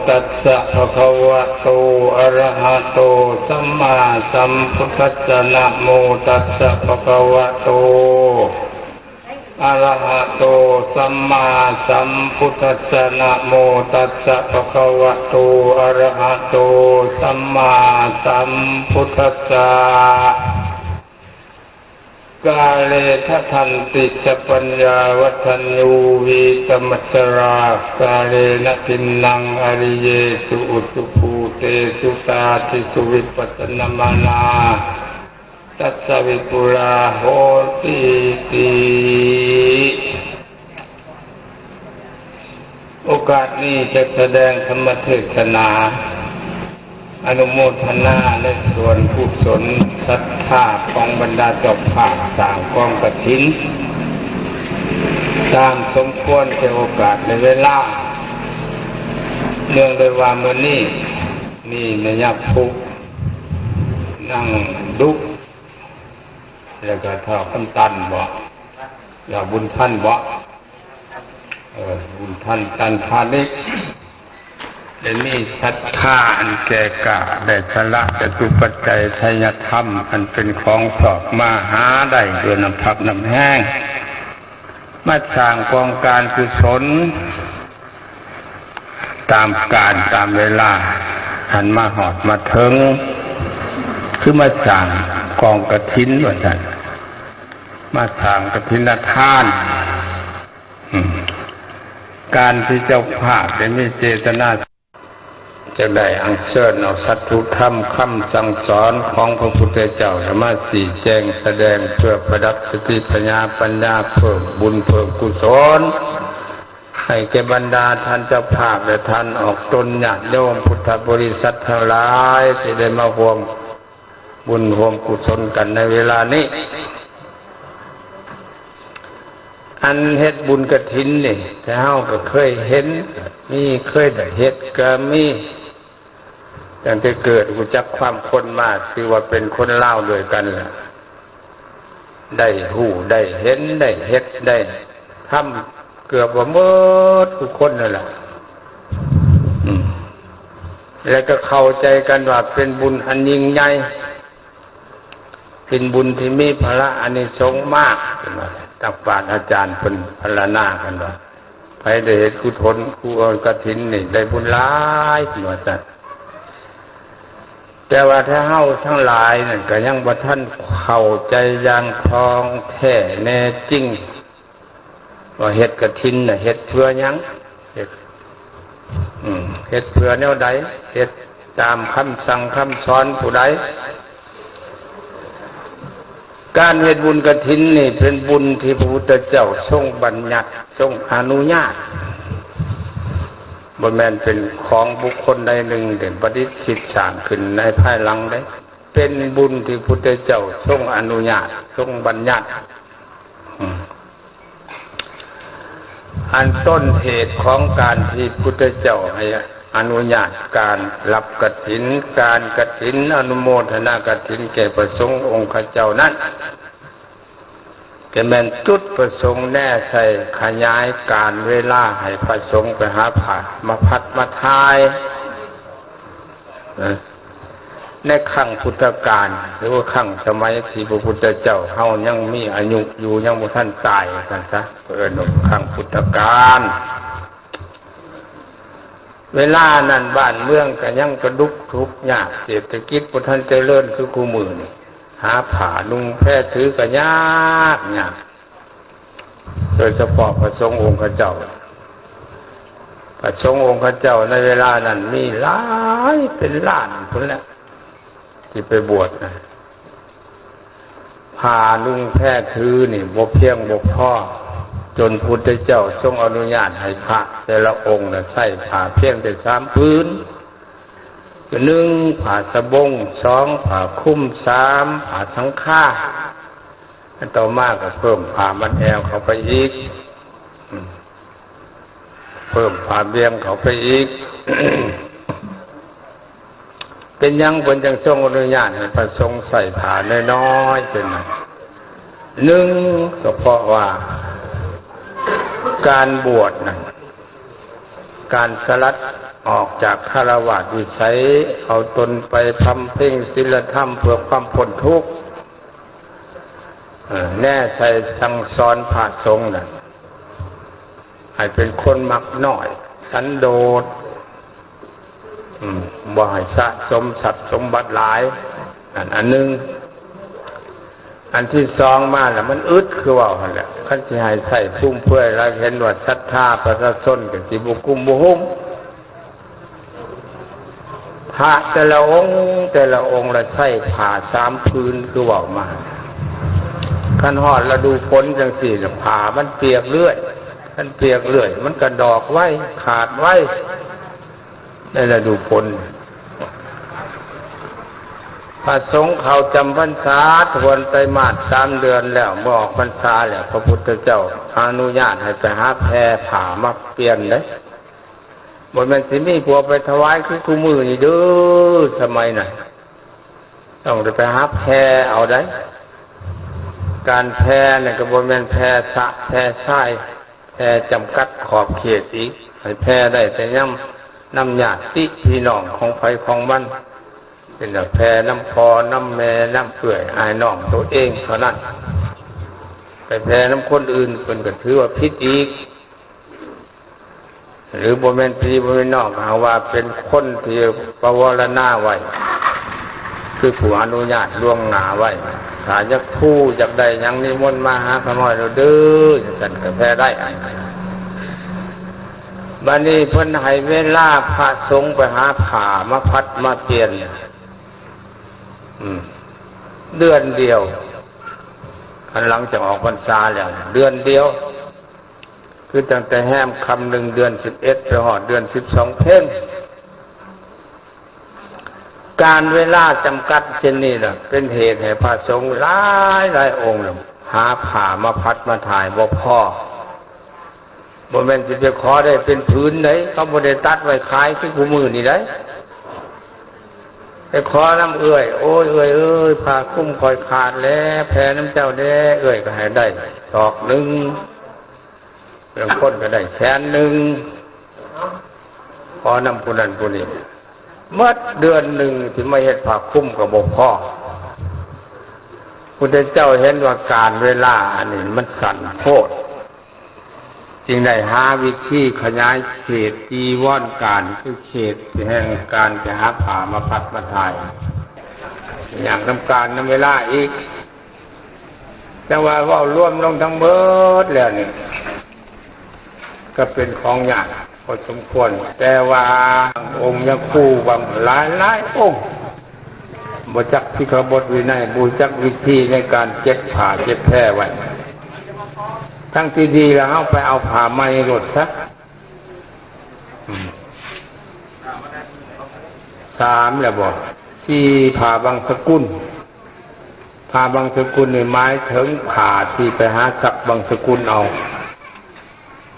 ตัสสะภะคะวะโต อะระหะโต สัมมาสัมพุทธัสสะ นะโมตัสสะภะคะวะโต อะระหะโต สัมมาสัมพุทธัสสะ นะโมตัสสะภะคะวะโต อะระหะโต สัมมาสัมพุทธัสสะ กาเล ทะทันติ จะ ปัญญา วัฒฒโญ วีตะมัจจรา กาเลนะ ทินนัง อริเยสุ อุจุภูเตสุ ตาทิสุ วิปัสสนามาน า ตัสสะ วิปุลา โหติ ติ โอกาสนี้จะแสดงธรรมเทศนา อนุโมทนาในส่วนกุศลศรัทธาของบรรดาเจ้าภาพสร้างกองกฐิน ตามสมควรแก่โอกาสในเวลา เนื่องด้วยว่ามื้อนี้มีแม่ย่าพุก นางดุก แล้วก็ท้าวคำตันบ่ ท้าวบุญทันบ่ เออ บุญทัน ตันพาณิชย์ ได้มีศรัทธาอันแก่กล้า ได้สละจตุปัจจัยไทยธรรม อันเป็นของชอบมาหาได้ด้วยน้ำพักน้ำแฮง มาสร้างกองการกุศล ตามกาลตามเวลา อันมาฮอดมาถึง คือมาสร้างกองกฐินว่าซั่น มาสร้างกฐินทาน อืม การที่เจ้าภาพได้มีเจตนา จะได้อัญเชิญเอาสัตถุธรรมคำสั่งสอนของพระพุทธเจ้ามาชี้แจงแสดง เพื่อประดับสติปัญญา ปัญญา เพิ่มบุญเพิ่มกุศล ให้แก่บรรดาท่านเจ้าภาพและท่านออกตนญาติโยมพุทธบริษัททั้งหลายที่ได้มาร่วมบุญร่วมกุศลกันในเวลานี้ อันเฮ็ดบุญกฐินนี่ แต่เฮาก็เคยเห็น มี เคยได้เฮ็ดก็มี ตั้งแต่เกิดรู้จักความคนมา ถือว่าเป็นคนลาวด้วยกันแหละ ได้ฮู้ ได้เห็น ได้เฮ็ด ได้ทำ เกือบว่าหมดทุกคนนั่นแหละ อืม แล้วก็เข้าใจกันว่าเป็นบุญอันยิ่งใหญ่ เป็นบุญที่มีผละอานิสงส์มาก ตักบาตรอาจารย์เพิ่นพรรณนากันว่า ไผได้เฮ็ดกุศล กุศลกฐินนี่ได้บุญหลาย ว่าซั่น แต่ว่าถ้าเฮาทั้งหลายนั่นก็ยังบ่ทันเข้าใจอย่างท่องแท้แน่จริง ว่าเฮ็ดกฐินน่ะเฮ็ดเพื่อหยัง เฮ็ด อืม เฮ็ดเพื่อแนวใด เฮ็ดตามคำสั่งคำสอนผู้ใด การเฮ็ดบุญกฐินนี่เป็นบุญที่พระพุทธเจ้าทรงบัญญัติ ทรงอนุญาต บ่แม่นเป็นของบุคคลใดหนึ่งได้ประดิษฐ์คิดสร้างขึ้นในภายหลังเด้ เป็นบุญที่พุทธเจ้าทรงอนุญาต ทรงบัญญัติ อืม อันต้นเหตุของการที่พุทธเจ้าให้อนุญาตการรับกฐิน การกฐิน อนุโมทนากฐินแก่พระสงฆ์องค์ข้าเจ้านั้น ก็แม่นจุดประสงค์แน่ใส่ขยายการเวลาให้พระสงฆ์ไปหาพระมาพัดมาทาย นะ ในครั้งพุทธกาล หรือว่าครั้งสมัยที่พระพุทธเจ้าเฮายังมีอายุอยู่ ยังบ่ทันตาย ว่าซั่นซะ เอิ้นว่าครั้งพุทธกาล เวลานั้นบ้านเมืองก็ยังกระดุกทุกข์ยาก เศรษฐกิจบ่ทันเจริญคือคู่มื้อนี้ หาผ้านุ่งแพถือก็ยากยาก โดยเฉพาะพระสงฆ์องค์ข้าเจ้า พระสงฆ์องค์ข้าเจ้าในเวลานั้นมีหลายเป็นล้านพุ้นแหละ ที่ไปบวชนะ ผ้านุ่งแพถือนี่บ่เพียงบ่พอ จนพุทธเจ้าทรงอนุญาตให้พระแต่ละองค์น่ะใช้ผ้าเพียงแต่สามผืน คือหนึ่ง ผ้าสบง สอง ผ้าคลุม สาม ผ้าสังฆา ต่อมาก็เพิ่มผ้ามัดแอวเข้าไปอีก อืม เพิ่มผ้าเบี่ยงเข้าไปอีก เป็นหยังเพิ่นจั่งทรงอนุญาตให้พระสงฆ์ใช้ผ้าน้อยๆ เป็นหยัง หนึ่ง ก็เพราะว่าการบวชน่ะ ການສະຫຼັດອອກຈາກຄາລະວາດວິໄສ ເອົາຕົນໄປບຳເພັງສິນລະທຳເພື່ອຄວາມພົ້ນທຸກ. ເອີ ແນໃສ່ສັ່ງສອນພະສົງນັ້ນ ໃຫ້ເປັນຄົນມັກນ້ອຍ ສັນໂດດ ອືມ ບໍ່ໃຫ້ສະສົມຊັບສົມບັດຫຼາຍ ນັ້ນອັນໜຶ່ງ. ອັນທີສອງມາລະ ມັນອຶດຄືເວົ້າຫັ້ນແຫຼະ ຄັນຊິໃຫ້ໃຊ້ຟຸມເຟືອຍຫຼາຍ ເຫັນວ່າສັດທາປະຊາຊົນກໍຊິບໍ່ກຸ້ມບໍ່ຫຸ້ມ. ພະແຕ່ລະອົງ ແຕ່ລະອົງລະໃຊ້ຜ້າສາມຜືນຄືເວົ້າມາ ຄັນຮອດລະດູຝົນຈັ່ງຊີ້ລະ ຜ້າມັນປຽກເລື້ອຍ ຄັນປຽກເລື້ອຍ ມັນກະດອກໄວ ຂາດໄວ ໃນລະດູຝົນ. ພະສົງເຂົ້າຈຳພັນສາ ທວນໄຕມາດສາມເດືອນແລ້ວ ເມື່ອອອກພັນສາແລ້ວ ພະພຸດທະເຈົ້າອະນຸຍາດໃຫ້ໄປຫາແຜ່ຜ້າມາປ່ຽນເດ້. ບໍ່ແມ່ນຊິມີຜູ້ເອົາໄປຖວາຍຄືຄູ່ມື້ນີ້ເດີ້ ສະໄໝນັ້ນ ຕ້ອງໄດ້ໄປຫາແຜ່ເອົາໄດ໋. ການແຜ່ນັ້ນກໍບໍ່ແມ່ນແຜ່ຊະແຜ່ຊາຍ ແຜ່ຈຳກັດຂອບເຂດອີກ ໃຫ້ແຜ່ໄດ້ແຕ່ຍາມນຳຍາດຕິພີ່ນ້ອງຂອງໃຜຂອງມັນ ເປັນແຕ່ແຜ່ນຳພໍ່ນຳແມ່ ນຳເອື້ອຍອ້າຍນ້ອງໂຕເອງເທົ່ານັ້ນ. ໄປແຜ່ນຳຄົນອື່ນ ເພິ່ນກໍຖືວ່າຜິດອີກ. ຫຼືບໍ່ແມ່ນພີ່ບໍ່ແມ່ນນ້ອງ ຫາກວ່າເປັນຄົນທີ່ປະວາລະນາໄວ້ ຄືຜູ້ອະນຸຍາດລ່ວງໜ້າໄວ້. ຖ້າຢາກຮູ້ຢາກໄດ້ຫຍັງ ນິມົນມາຫາຂ້ານ້ອຍໂລດເດີ້ ຈັ່ງຊັ້ນກໍແຜ່ໄດ້. ບັດນີ້ເພິ່ນໃຫ້ເວລາພະສົງໄປຫາຜ້າມາພັດມາປ່ຽນ ອືມ ເດືອນດຽວ ຄັນຫຼັງຈາກອອກພັນສາແລ້ວ ເດືອນດຽວ ຄືຕັ້ງແຕ່ແຮມຄ່ຳໜຶ່ງເດືອນສິບເອັດ ໄປຮອດເດືອນສິບສອງເພັງ. ການເວລາຈຳກັດເຊັ່ນນີ້ລະ ເປັນເຫດໃຫ້ພະສົງຫຼາຍໆອົງລະ ຫາຜ້າມາພັດມາຖ່າຍບໍ່ພໍ. ບໍ່ແມ່ນຊິໄປຂໍໄດ້ເປັນຜືນໃດ໋ ເຂົາບໍ່ໄດ້ຕັດໄວ້ຂາຍຄືຄູ່ມື້ນີ້ໃດ໋. ໄປຂໍນຳເອື້ອຍ ໂອ້ຍ ເອື້ອຍເອີຍ ຜ້າຄຸມຂ້ອຍຂາດແລ້ວ ແຜ່ນຳເຈົ້າແດ່ ເອື້ອຍກໍໃຫ້ໄດ້ສອກໜຶ່ງ ບາງຄົນກໍໄດ້ແສນໜຶ່ງ ຂໍນຳຜູ້ນັ້ນຜູ້ນີ້ ໝົດເດືອນໜຶ່ງ ຊິມາເຮັດຜ້າຄຸມກໍບໍ່ພໍ. ພຸດທະເຈົ້າເຫັນວ່າການເວລາອັນນີ້ມັນສັ້ນໂພດ ຈຶ່ງໄດ້ຫາວິທີຂະຫຍາຍເຂດຈີວອນການ ຄືເຂດແຫ່ງການໄປຫາຜ້າມາພັດມາຖ່າຍ ຢ່າງນຳການນຳເວລາອີກ. ແຕ່ວ່າເວົ້າລວມລົງທັງເບິດແລ້ວນີ້ ກໍເປັນຂອງຍາກພໍສົມຄວນ, ແຕ່ວ່າອົງຍາຄູບາງຫຼາຍໆອົງ ບໍ່ຈັກສິກຂາບົດວິໄນ, ບໍ່ຮູ້ຈັກວິທີໃນການເກັບຜ້າເກັບແພໄວ້. ທາງທີ່ດີລະ ເຮົາໄປເອົາຜ້າໃໝ່ໂລດຊະ. ອືມ ສາມແລ້ວບໍ? ສີ່ ຜ້າບັງສະກຸນ. ຜ້າບັງສະກຸນນີ້ໝາຍເຖິງຜ້າທີ່ໄປຫາສັກບັງສະກຸນເອົາ.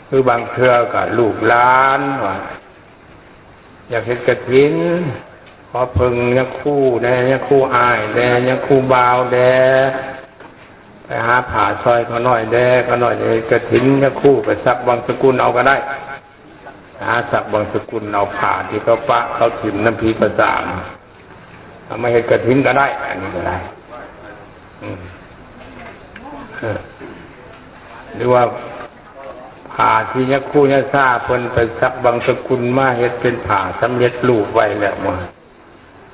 ຄືບາງເທື່ອກໍລູກຫຼານວ່າຢາກເຮັດກະຖິນ, ຂໍເພິ່ງຍາຄູແດ່, ຍາຄູອ້າຍແດ່, ຍາຄູບ່າວແດ່, ໄປຫາຜ້າຊ່ອຍຂ້ານ້ອຍແດ່, ຂ້ານ້ອຍຈະເຮັດກະຖິນ, ຍາຄູໄປສັກບັງສະກຸນເອົາກໍໄດ້. ຫາສັກບັງສະກຸນເອົາຜ້າທີ່ເຂົາປະເຂົາຖິ້ມນຳຜີປະສາງ ເອົາມາເຮັດກະຖິນກໍໄດ້, ອັນນີ້ກໍໄດ້. ອືມ ເອີ ຫຼືວ່າຜ້າທີ່ຍາຄູຍາຊາເພິ່ນໄປສັກບັງສະກຸນມາເຮັດເປັນຜ້າສຳເລັດຮູບໄວ້ແລ້ວ ມາ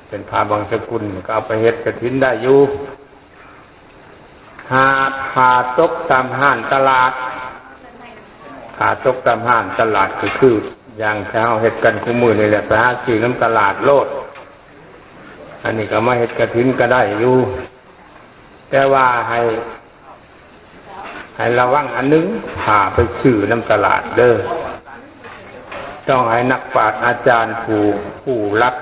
ເປັນຜ້າບັງສະກຸນ ກໍເອົາໄປເຮັດກະຖິນໄດ້ຢູ່. ຫາຜ້າຕົກຕາມຮ້ານຕະຫຼາດ, ຜ້າຕົກຕາມຮ້ານຕະຫຼາດກໍຄືຢ່າງທີ່ເຮົາເຮັດກັນຄູ່ມື້ນີ້ແຫຼະ, ໄປຫາຊື້ນຳຕະຫຼາດໂລດ. ອັນນີ້ກໍມາເຮັດກະຖິນກໍໄດ້ຢູ່, ແຕ່ວ່າໃຫ້ ໃຫ້ລະວັງອັນໜຶ່ງ, ຖ້າໄປຊື້ນຳຕະຫຼາດເດີ້ ຕ້ອງໃຫ້ນັກປາດອາຈານຜູ້ຮູ້ຫຼັກ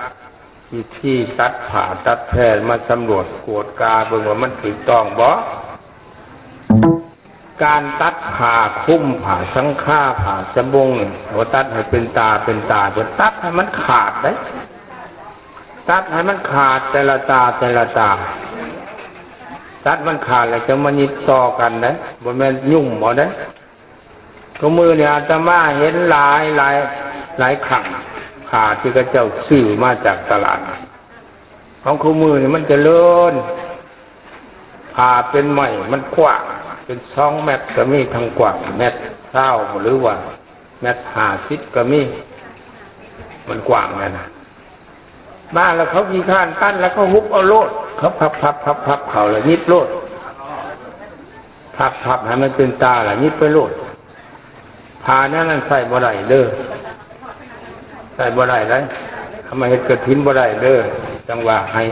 ວິທີຕັດຜ້າຕັດແພມາສຳຫຼວດກວດກາເບິ່ງວ່າມັນຖືກຕ້ອງບໍ່? ການຕັດຜ້າຄຸມ, ຜ້າສັງຄາ, ຜ້າສະບົງນີ້ ບໍ່ຕັດໃຫ້ເປັນຕາເປັນຕາ, ເພິ່ນຕັດໃຫ້ມັນຂາດເດ້, ຕັດໃຫ້ມັນຂາດແຕ່ລະຕາແຕ່ລະຕາ, ຕັດມັນຂາດແລ້ວຈັ່ງມາຫຍິບຕໍ່ກັນເດ້, ບໍ່ແມ່ນຫຍຸ້ມເອົາເດ້. ທຸກມື້ນີ້ອາດຕະມາເຫັນຫຼາຍຫຼາຍ ຫຼາຍຄັ້ງ ຜ້າທີ່ເຂົາເຈົ້າຊື້ມາຈາກຕະຫຼາດ ຂອງຄູ່ມື້ນີ້ມັນຈະເລີນ ຜ້າເປັນໄມ້ມັນກວ້າງ ເປັນສອງແມັດກໍມີ ທັງກວ້າງແມັດຊາວ ຫຼືວ່າແມັດຫ້າສິບກໍມີ ມັນກວ້າງນັ້ນນະ. ມາແລ້ວເຂົາຂີ້ຄ້ານຕັດ ແລ້ວເຂົາຫຸບເອົາໂລດ ເຂົາພັບໆໆໆເຂົ້າ ແລ້ວຫຍິບໂລດ ພັບໆໃຫ້ມັນເປັນຕາ ແລ້ວຫຍິບໄປໂລດ. ຜ້າແນວນັ້ນໃຊ້ບໍ່ໄດ້ເດີ້ ໃຊ້ບໍ່ໄດ້ເດ້ ເອົາມາເຮັດກະຖິນບໍ່ໄດ້ເດີ້. ຈັ່ງວ່າໃຫ້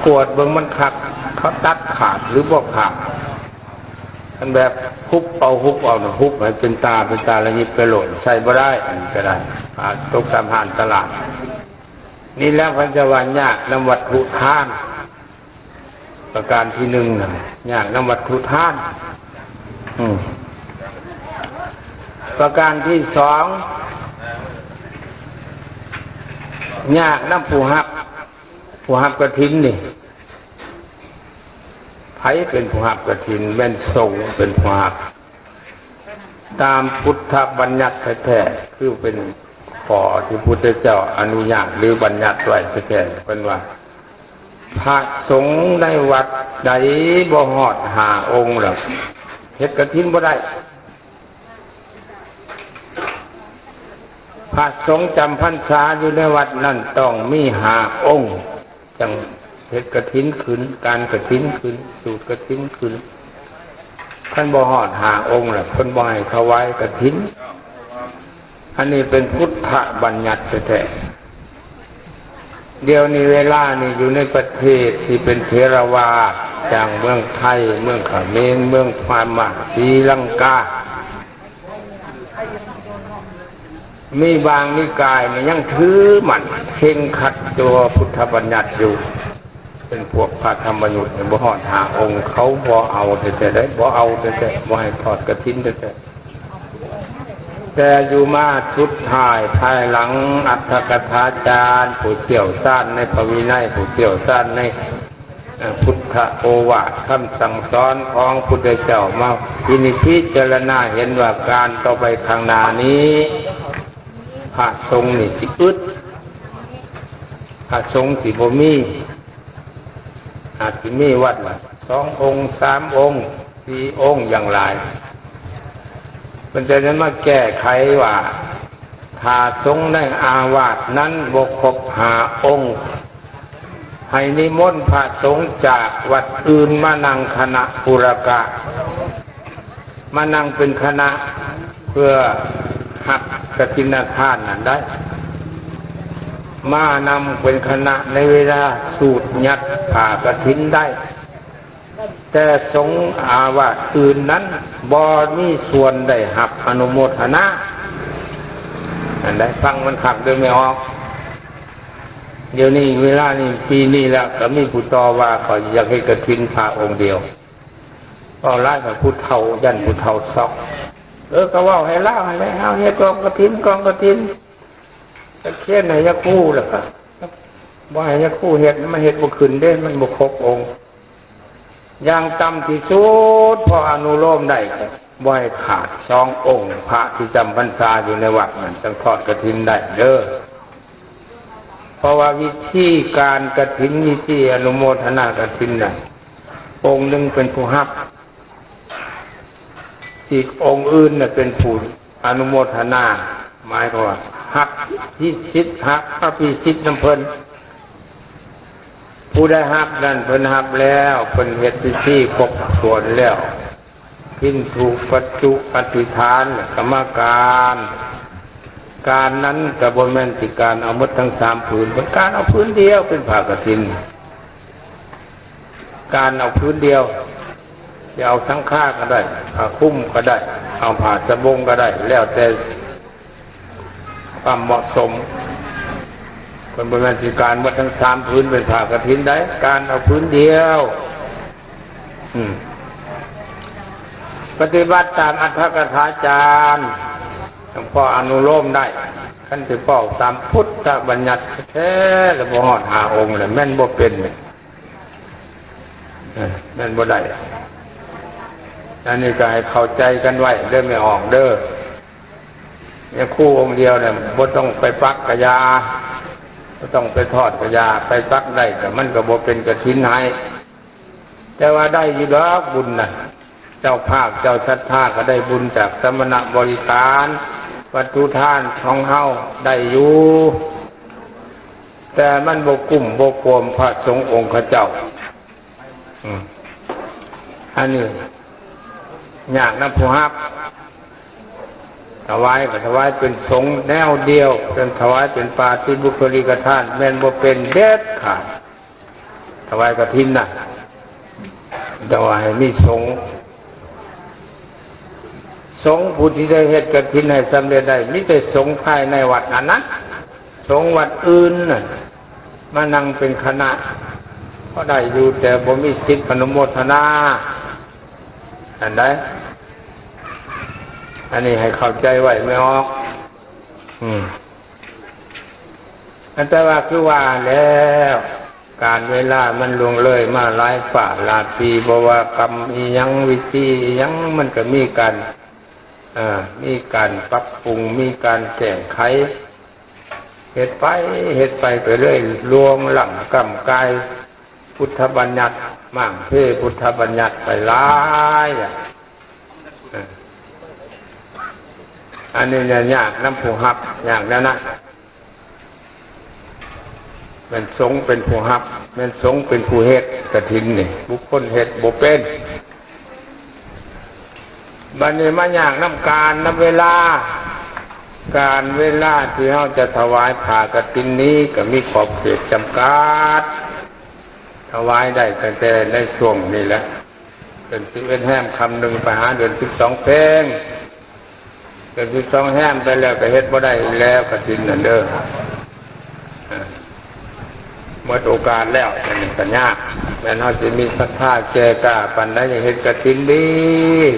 ກວດເບິ່ງມັນຄັກ ເຂົາຕັດຂາດ ຫຼື ບໍ່ຂາດ. ຄັນແບບຫຸບເອົາ ຫຸບເອົານະ ຫຸບໃຫ້ເປັນຕາເປັນຕາ ແລ້ວຫຍິບໄປໂລດ ໃຊ້ບໍ່ໄດ້. ອັນນີ້ກໍໄດ້ ຕາ ຕົກຕາມຮ້ານຕະຫຼາດ. ນີ້ແຫຼະເພິ່ນຈະວ່າຍາກນຳວັດຖຸທານ. ປະການທີໜຶ່ງນະ ຍາກນຳວັດຖຸທານ. ອືມ ປະການທີສອງ ຍາກນຳຜູ້ຮັບ ຜູ້ຮັບກະຖິນນີ້. ໃຜເປັນຜູ້ຮັບກະຖິນ? ແມ່ນສົງເປັນຜູ້ຮັບ ຕາມພຸດທະບັນຍັດແທ້ໆ ຄືເປັນຂໍ້ທີ່ພຸດທະເຈົ້າອະນຸຍາດ ຫຼື ບັນຍັດໄວ້ແທ້ໆ. ເພິ່ນວ່າ ພະສົງໃນວັດໃດບໍ່ຮອດຫ້າອົງແລ້ວ ເຮັດກະຖິນບໍ່ໄດ້. ພະສົງຈຳພັນສາຢູ່ໃນວັດນັ້ນຕ້ອງມີຫ້າອົງ ຈັ່ງເຮັດກະຖິນຂຶ້ນ ການກະຖິນຂຶ້ນ ສູດກະຖິນຂຶ້ນ. ຄັນບໍ່ຮອດຫ້າອົງແລ້ວ ເພິ່ນບໍ່ໃຫ້ຖວາຍກະຖິນ. ອັນນີ້ເປັນພຸດທະບັນຍັດແທ້ໆ. ດຽວນີ້ເວລານີ້ຢູ່ໃນປະເທດທີ່ເປັນເຖລະວາດ ຢ່າງເມືອງໄທ ເມືອງຂະເໝນ ເມືອງພະມ້າ ສີລັງກາ ມີບາງນິກາຍນີ້ຍັງຖືໝັ້ນເຄັ່ງຄັດຕໍ່ພຸດທະບັນຍັດຢູ່. ເປັນພວກພະທຳມະຍຸດນີ້ບໍ່ຮອດຫ້າອົງ ເຂົາບໍ່ເອົາແທ້ໆເດ້ ບໍ່ເອົາແທ້ໆ ບໍ່ໃຫ້ທອດກະຖິນແທ້ໆ. ແຕ່ຢູ່ມາສຸດທ້າຍ ພາຍຫຼັງອັດຖະກະຖາຈານ ຜູ້ຊ່ຽວຊານໃນພະວິໄນ ຜູ້ຊ່ຽວຊານໃນ ເອີ ພຸດທະໂອວາດ ຄຳສັ່ງສອນຂອງພຸດທະເຈົ້າ ມາພິນິດພິຈາລະນາເຫັນວ່າ ການຕໍ່ໄປຂ້າງໜ້ານີ້ ພະສົງນີ້ຊິອຶດ ພະສົງຊິບໍ່ມີ ອາດຊິມີວັດລະສອງອົງ ສາມອົງ ສີ່ອົງຢ່າງຫຼາຍ. ເພິ່ນຈະໄດ້ມາແກ້ໄຂວ່າ ຖ້າສົງໃນອາວາດນັ້ນບໍ່ຄົບຫ້າອົງ ໃຫ້ນິມົນພະສົງຈາກວັດອື່ນມານັ່ງຄະນະປຸລະກະ ມານັ່ງເປັນຄະນະ ເພື່ອຮັບກະຖິນນະທານນັ້ນໄດ້ ມານຳເປັນຄະນະໃນເວລາສູດຍັດຜ້າກະຖິນໄດ້. ແຕ່ສົງອາວາດອື່ນນັ້ນບໍ່ມີສ່ວນໄດ້ຮັບອະນຸໂມທະນາ. ອັນໃດຟັງມັນຄັກເດີ້ແມ່ອອກ. ດຽວນີ້ເວລານີ້ ປີນີ້ລະ ກໍມີຜູ້ຕໍ່ວ່າ ຂ້ອຍຢາກເຮັດກະຖິນພະອົງດຽວ. ເວົ້າຫຼາຍກໍຜູ້ເຖົ້າ ຢ້ານຜູ້ເຖົ້າຊອກ. ເອີ ກໍເວົ້າໃຫ້ລາວຫັ້ນແຫຼະ ເຮົາເຮັດກອງກະຖິນ ກອງກະຖິນ ກະຂຽນໃຫ້ຍາຄູ ແລ້ວກໍບໍ່ໃຫ້ຍາຄູເຮັດ ມັນເຮັດບໍ່ຂຶ້ນເດ້ ມັນບໍ່ຄົບອົງ. ຢ່າງຕ່ຳທີ່ສຸດ ພໍອະນຸໂລມໄດ້ ກໍບໍ່ໃຫ້ຂາດສອງອົງ ພະທີ່ຈຳພັນສາຢູ່ໃນວັດນັ້ນ ຈັ່ງທອດກະຖິນໄດ້ເດີ້. ເພາະວ່າວິທີການກະຖິນ ວິທີອະນຸໂມທະນາກະຖິນນັ້ນ ອົງໜຶ່ງເປັນຜູ້ຮັບ ອີກອົງອື່ນນະເປັນຜູ້ອະນຸໂມທະນາ ໝາຍຄວາມວ່າຮັບພິສິດ ຮັບອະພິສິດນຳເພິ່ນ. ຜູ້ໃດຮັບນັ້ນເພິ່ນຮັບແລ້ວ ເພິ່ນເຮັດພິທີຄົບຖ້ວນແລ້ວ ພິນທຸປັດຈຸອະທິຖານ ກຳມະການ ການນັ້ນກໍບໍ່ແມ່ນຊິການເອົາໝົດທັງສາມຜືນ ເພິ່ນການເອົາຜືນດຽວເປັນຜ້າກະຖິນ. ການເອົາຜືນດຽວ ຈະເອົາສັງຄາກໍໄດ້ ຜ້າຄຸມກໍໄດ້ ເອົາຜ້າສະບົງກໍໄດ້ ແລ້ວແຕ່ຄວາມເໝາະສົມ. ເພິ່ນບໍ່ແມ່ນຊິການໝົດທັງສາມຜືນເປັນຜ້າກະຖິນໃດ ການເອົາຜືນດຽວ. ອືມ ປະຕິບັດຕາມອັດຖະກະຖາຈານ ຈັ່ງພໍອະນຸໂລມໄດ້. ຄັນຊິເວົ້າຕາມພຸດທະບັນຍັດແທ້ໆ ແລ້ວບໍ່ຮອດຫ້າອົງ ແລ້ວແມ່ນບໍ່ເປັນ. ເອີ ແມ່ນບໍ່ໄດ້. ອັນນີ້ກໍໃຫ້ເຂົ້າໃຈກັນໄວ້ເດີ້ແມ່ອອກເດີ້. ຍາຄູອົງດຽວນັ້ນ ບໍ່ຕ້ອງໄປປັກກະຢ່າ ບໍ່ຕ້ອງໄປທອດກະຢ່າ ໄປປັກໄດ້ກໍ ມັນກໍບໍ່ເປັນກະຖິນໃຫ້. ແຕ່ວ່າໄດ້ຢູ່ດອກບຸນນະ ເຈົ້າພາບເຈົ້າສັດທາກໍໄດ້ບຸນຈາກສະມະນະບໍລິການ ວັດຖຸທານຂອງເຮົາໄດ້ຢູ່ ແຕ່ມັນບໍ່ກຸ້ມບໍ່ກວມພະສົງອົງຂະເຈົ້າ. ອືມ ອັນນີ້ຍາກນຳຜູ້ຮັບ. ຖວາຍກໍຖວາຍເປັນສົງແນວດຽວ, ເປັນ ຖວາຍເປັນປາຕິບຸກຄະລິກະທານ ແມ່ນບໍ່ເປັນເດັດຂາດ. ຖວາຍກະຖິນນະ ແຕ່ວ່າໃຫ້ມີສົງ, ສົງຜູ້ທີ່ໄດ້ເຮັດກະຖິນໃຫ້ສຳເລັດໄດ້ ມີແຕ່ສົງພາຍໃນວັດຫັ້ນນະ. ສົງວັດອື່ນນະ ມານັ່ງເປັນຄະນະ ກໍໄດ້ຢູ່ ແຕ່ບໍ່ມີສິດອະນຸໂມທະນາ ອັນໃດ. ອັນນີ້ໃຫ້ເຂົ້າໃຈໄວ້ແມ່ອອກ. ອືມ ອັນແຕ່ວ່າຄືວ່າແລ້ວ ການເວລາມັນລ່ວງເລີຍມາຫຼາຍຟ້າຫຼາຍປີ, ບໍ່ວ່າກຳອີ່ຫຍັງ ວິທີອີ່ຫຍັງ ມັນກໍມີການ ເອີ ມີການປັບປຸງ ມີການແກ້ໄຂ ເຮັດໄປ ເຮັດໄປ ໄປເລື້ອຍ ລ່ວງລ້ຳກ້ຳກາຍພຸດທະບັນຍັດ, ມ້າງເພພຸດທະບັນຍັດໄປຫຼາຍ. ອາ ອັນນີ້ແຫຼະຍາກນຳຜູ້ຮັບ, ຍາກແນວນັ້ນ. ແມ່ນສົງເປັນຜູ້ຮັບ, ແມ່ນສົງເປັນຜູ້ເຮັດກະຖິນນີ້, ບຸກຄົນເຮັດບໍ່ເປັນ. ບັດນີ້ມາຍາກນຳການນຳເວລາ, ການເວລາທີ່ເຮົາຈະຖວາຍຜ້າກະຖິນນີ້ກໍມີຂອບເຂດຈຳກັດ, ຖວາຍໄດ້ຕັ້ງແຕ່ໃນຊ່ວງນີ້ແຫຼະ ເດືອນສິບເອັດແຮມຄ່ຳໜຶ່ງໄປຫາເດືອນສິບສອງເພັງ. ເດືອນສິບສອງແຮມໄປແລ້ວກໍເຮັດບໍ່ໄດ້ອີກແລ້ວ ກະຖິນນັ້ນເດີ. ເອີ ໝົດໂອກາດແລ້ວ, ອັນນີ້ກໍຍາກ. ແມ່ນເຮົາຊິມີສັດທາແກ່ກ້າປານໃດ ເຮັດກະຖິນດີ,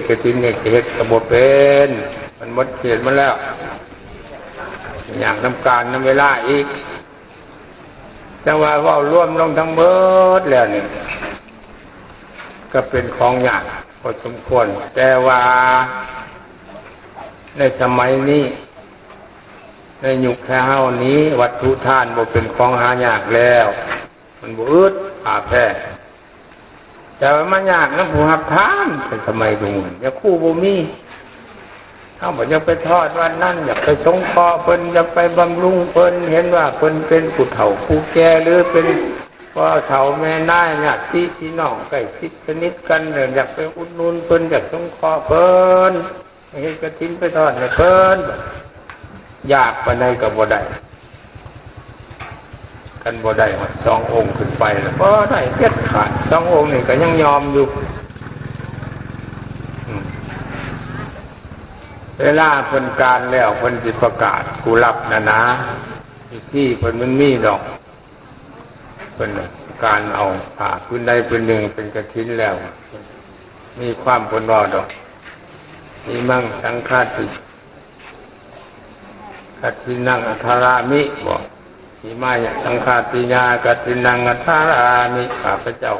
ກະຖິນນີ້ເຮັດກໍບໍ່ເປັນ, ມັນໝົດເຂດມັນແລ້ວ. ຍາກນຳການນຳເວລາອີກ. ຈັ່ງວ່າເວົ້າລວມລົງທັງເບິດແລ້ວນີ້ ກໍເປັນຂອງຍາກພໍສົມຄວນ, ແຕ່ວ່າໃນສະໄໝນີ້ ໃນຍຸກແທ້ເຮົານີ້ ວັດຖຸທານບໍ່ເປັນຂອງຫາຍາກແລ້ວ, ມັນບໍ່ອຶດຜ້າແພງ. ແຕ່ວ່າມັນຍາກນຳຜູ້ຮັບທານ ໃນສະໄໝທຸກມື້ ຍາຄູບໍ່ມີ. ເຮົາບໍ່ຢາກໄປທອດວັດນັ້ນ, ຢາກໄປສົງເຄາະເພິ່ນ, ຢາກໄປບຳລຸງເພິ່ນ, ເຫັນວ່າເພິ່ນເປັນຜູ້ເຖົ້າຜູ້ແກ່ ຫຼື ເປັນພໍ່ເຖົ້າແມ່ນາຍ ຍາດຕິພີ່ນ້ອງໃກ້ຊິດສະໜິດກັນ, ຢາກໄປອຸດໜູນເພິ່ນ, ຢາກສົງເຄາະເພິ່ນ. ເຮັດກະຖິນໄປທອດໃຫ້ເພິ່ນ ຢາກປານໃດກໍບໍ່ໄດ້. ຄັນບໍ່ໄດ້ຮອດສອງອົງຂຶ້ນໄປແລ້ວ ບໍ່ໄດ້ເດັດຂາດ. ສອງອົງນີ້ກໍຍັງຍອມຢູ່. ອືມ ເວລາເພິ່ນການແລ້ວ ເພິ່ນຊິປະກາດຜູ້ຮັບນັ້ນນະ, ພິທີເພິ່ນມັນມີດອກ. ເພິ່ນການເອົາຜ້າພື້ນໃດພື້ນໜຶ່ງເປັນກະຖິນແລ້ວ ມີຄວາມເພິ່ນເວົ້າດອກ, ອິມັງສັງຄາຕິ ກະຖິນນັງອັດຖາຣາມິ ບໍ ອິມາຍະສັງຄາຕິຍາ ກະຖິນນັງອັດຖາຣາມິ, ຂ້າພະເຈົ້າ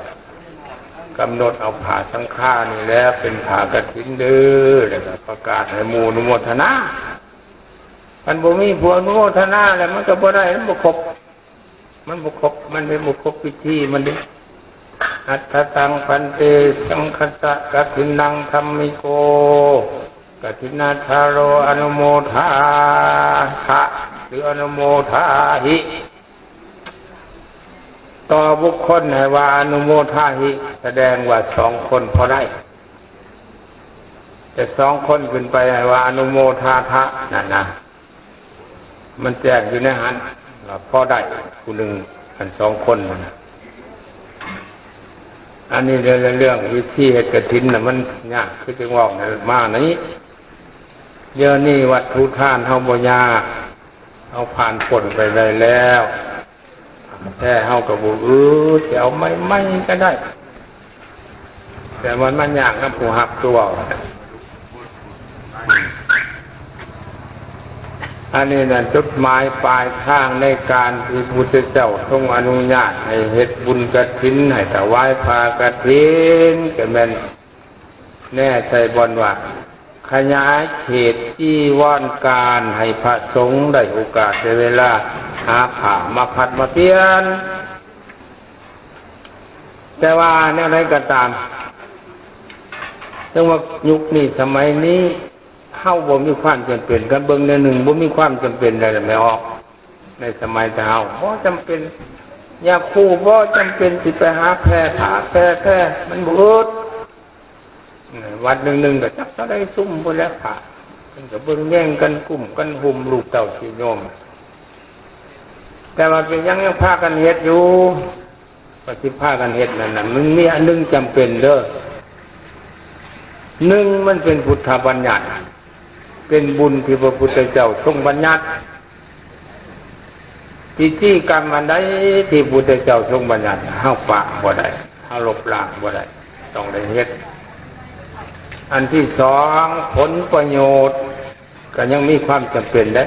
ກຳນົດເອົາຜ້າສັງຄານີ້ແຫຼະເປັນຜ້າກະຖິນເດີ, ແລ້ວກໍປະກາດໃຫ້ໝູ່ອະນຸໂມທະນາ. ຄັນບໍ່ມີຜູ້ອະນຸໂມທະນາແລ້ວ ມັນກໍບໍ່ໄດ້, ມັນບໍ່ຄົບ. ມັນບໍ່ຄົບ, ມັນເຮັດບໍ່ຄົບພິທີມັນເດ້. ອັດຖະຕັງພັນເຕ ສັງຄັດສະ ກະຖິນນັງທຳມິໂກ ກະຖິນນັດຖາໂຣ ອະນຸໂມທາທະ ຫຼື ອະນຸໂມທາຫິ ຕໍ່ບຸກຄົນໃຫ້ວ່າ ອະນຸໂມທາຫິ ສະແດງວ່າສອງຄົນພໍໄດ້, ແຕ່ສອງຄົນຂຶ້ນໄປໃຫ້ວ່າ ອະນຸໂມທາທະ ນັ້ນນະ. ມັນແຈ້ງຢູ່ໃນຫັ້ນວ່າພໍໄດ້ຜູ້ໜຶ່ງ ອັນສອງຄົນນັ້ນນະ. ອັນນີ້ເລື່ອງ ເລື່ອງວິທີເຮັດກະຖິນນະ ມັນຍາກ ຄືຈຶ່ງເວົ້ານັ້ນມານີ້. ດຽວນີ້ວັດຖຸທານເຮົາບໍ່ຍາກ, ເຮົາຜ່ານພົ້ນໄປໄດ້ແລ້ວ. ແທ້ເຮົາກໍບໍ່ອຶດ ຊິເອົາໃໝ່ໆກໍໄດ້, ແຕ່ວ່າມັນຍາກນຳຜູ້ຮັບຕົວ. ອັນນີ້ນັ້ນ ຈຸດໝາຍປາຍທາງໃນການທີ່ພະພຸດທະເຈົ້າຊົງອະນຸຍາດໃຫ້ເຮັດບຸນກະຖິນ, ໃຫ້ຖວາຍຜ້າກະຖິນ, ກໍແມ່ນແນໃສ່ບ່ອນວ່າ ຂະຫຍາຍເຂດຈີວອນການໃຫ້ພະສົງໄດ້ໂອກາດໄດ້ເວລາຫາຜ້າມາພັດມາປ່ຽນ. ແຕ່ວ່າແນວໃດກໍຕາມ, ເຖິງວ່າຍຸກນີ້ສະໄໝນີ້ເຮົາບໍ່ມີຄວາມຈຳເປັນ, ຄັນເບິ່ງແນວໜຶ່ງບໍ່ມີຄວາມຈຳເປັນໃດແມ່ອອກ. ໃນສະໄໝແຕ່ເຮົາບໍ່ຈຳເປັນ, ຢາຄູບໍ່ຈຳເປັນຊິໄປຫາແຜ່ຜ້າແຜ່ແພ, ມັນບໍ່ອຶດ. ວັດໜຶ່ງໆກໍຈັກເທົ່າໃດຊຸມພຸ້ນແຫຼະຜ້າ, ເພິ່ນກໍເບິ່ງແຍງກັນ, ກຸ້ມກັນ, ຫຸ້ມລູກເຕົ້າຊິໂຍມ. ແຕ່ວ່າເປັນຫຍັງຍັງພາກັນເຮັດຢູ່? ວ່າຊິພາກັນເຮັດນັ້ນນະ, ມັນມີອັນໜຶ່ງຈຳເປັນເດີ້. ໜຶ່ງ, ມັນເປັນພຸດທະບັນຍັດ, ເປັນບຸນທີ່ພະພຸດທະເຈົ້າຊົງບັນຍັດ. ພິທີກຳອັນໃດທີ່ພຸດທະເຈົ້າຊົງບັນຍັດ, ເຮົາປະບໍ່ໄດ້, ເຮົາລົບລ້າງບໍ່ໄດ້, ຕ້ອງໄດ້ເຮັດ. ອັນທີສອງ, ຜົນປະໂຫຍດກໍຍັງມີຄວາມຈຳເປັນເດ້.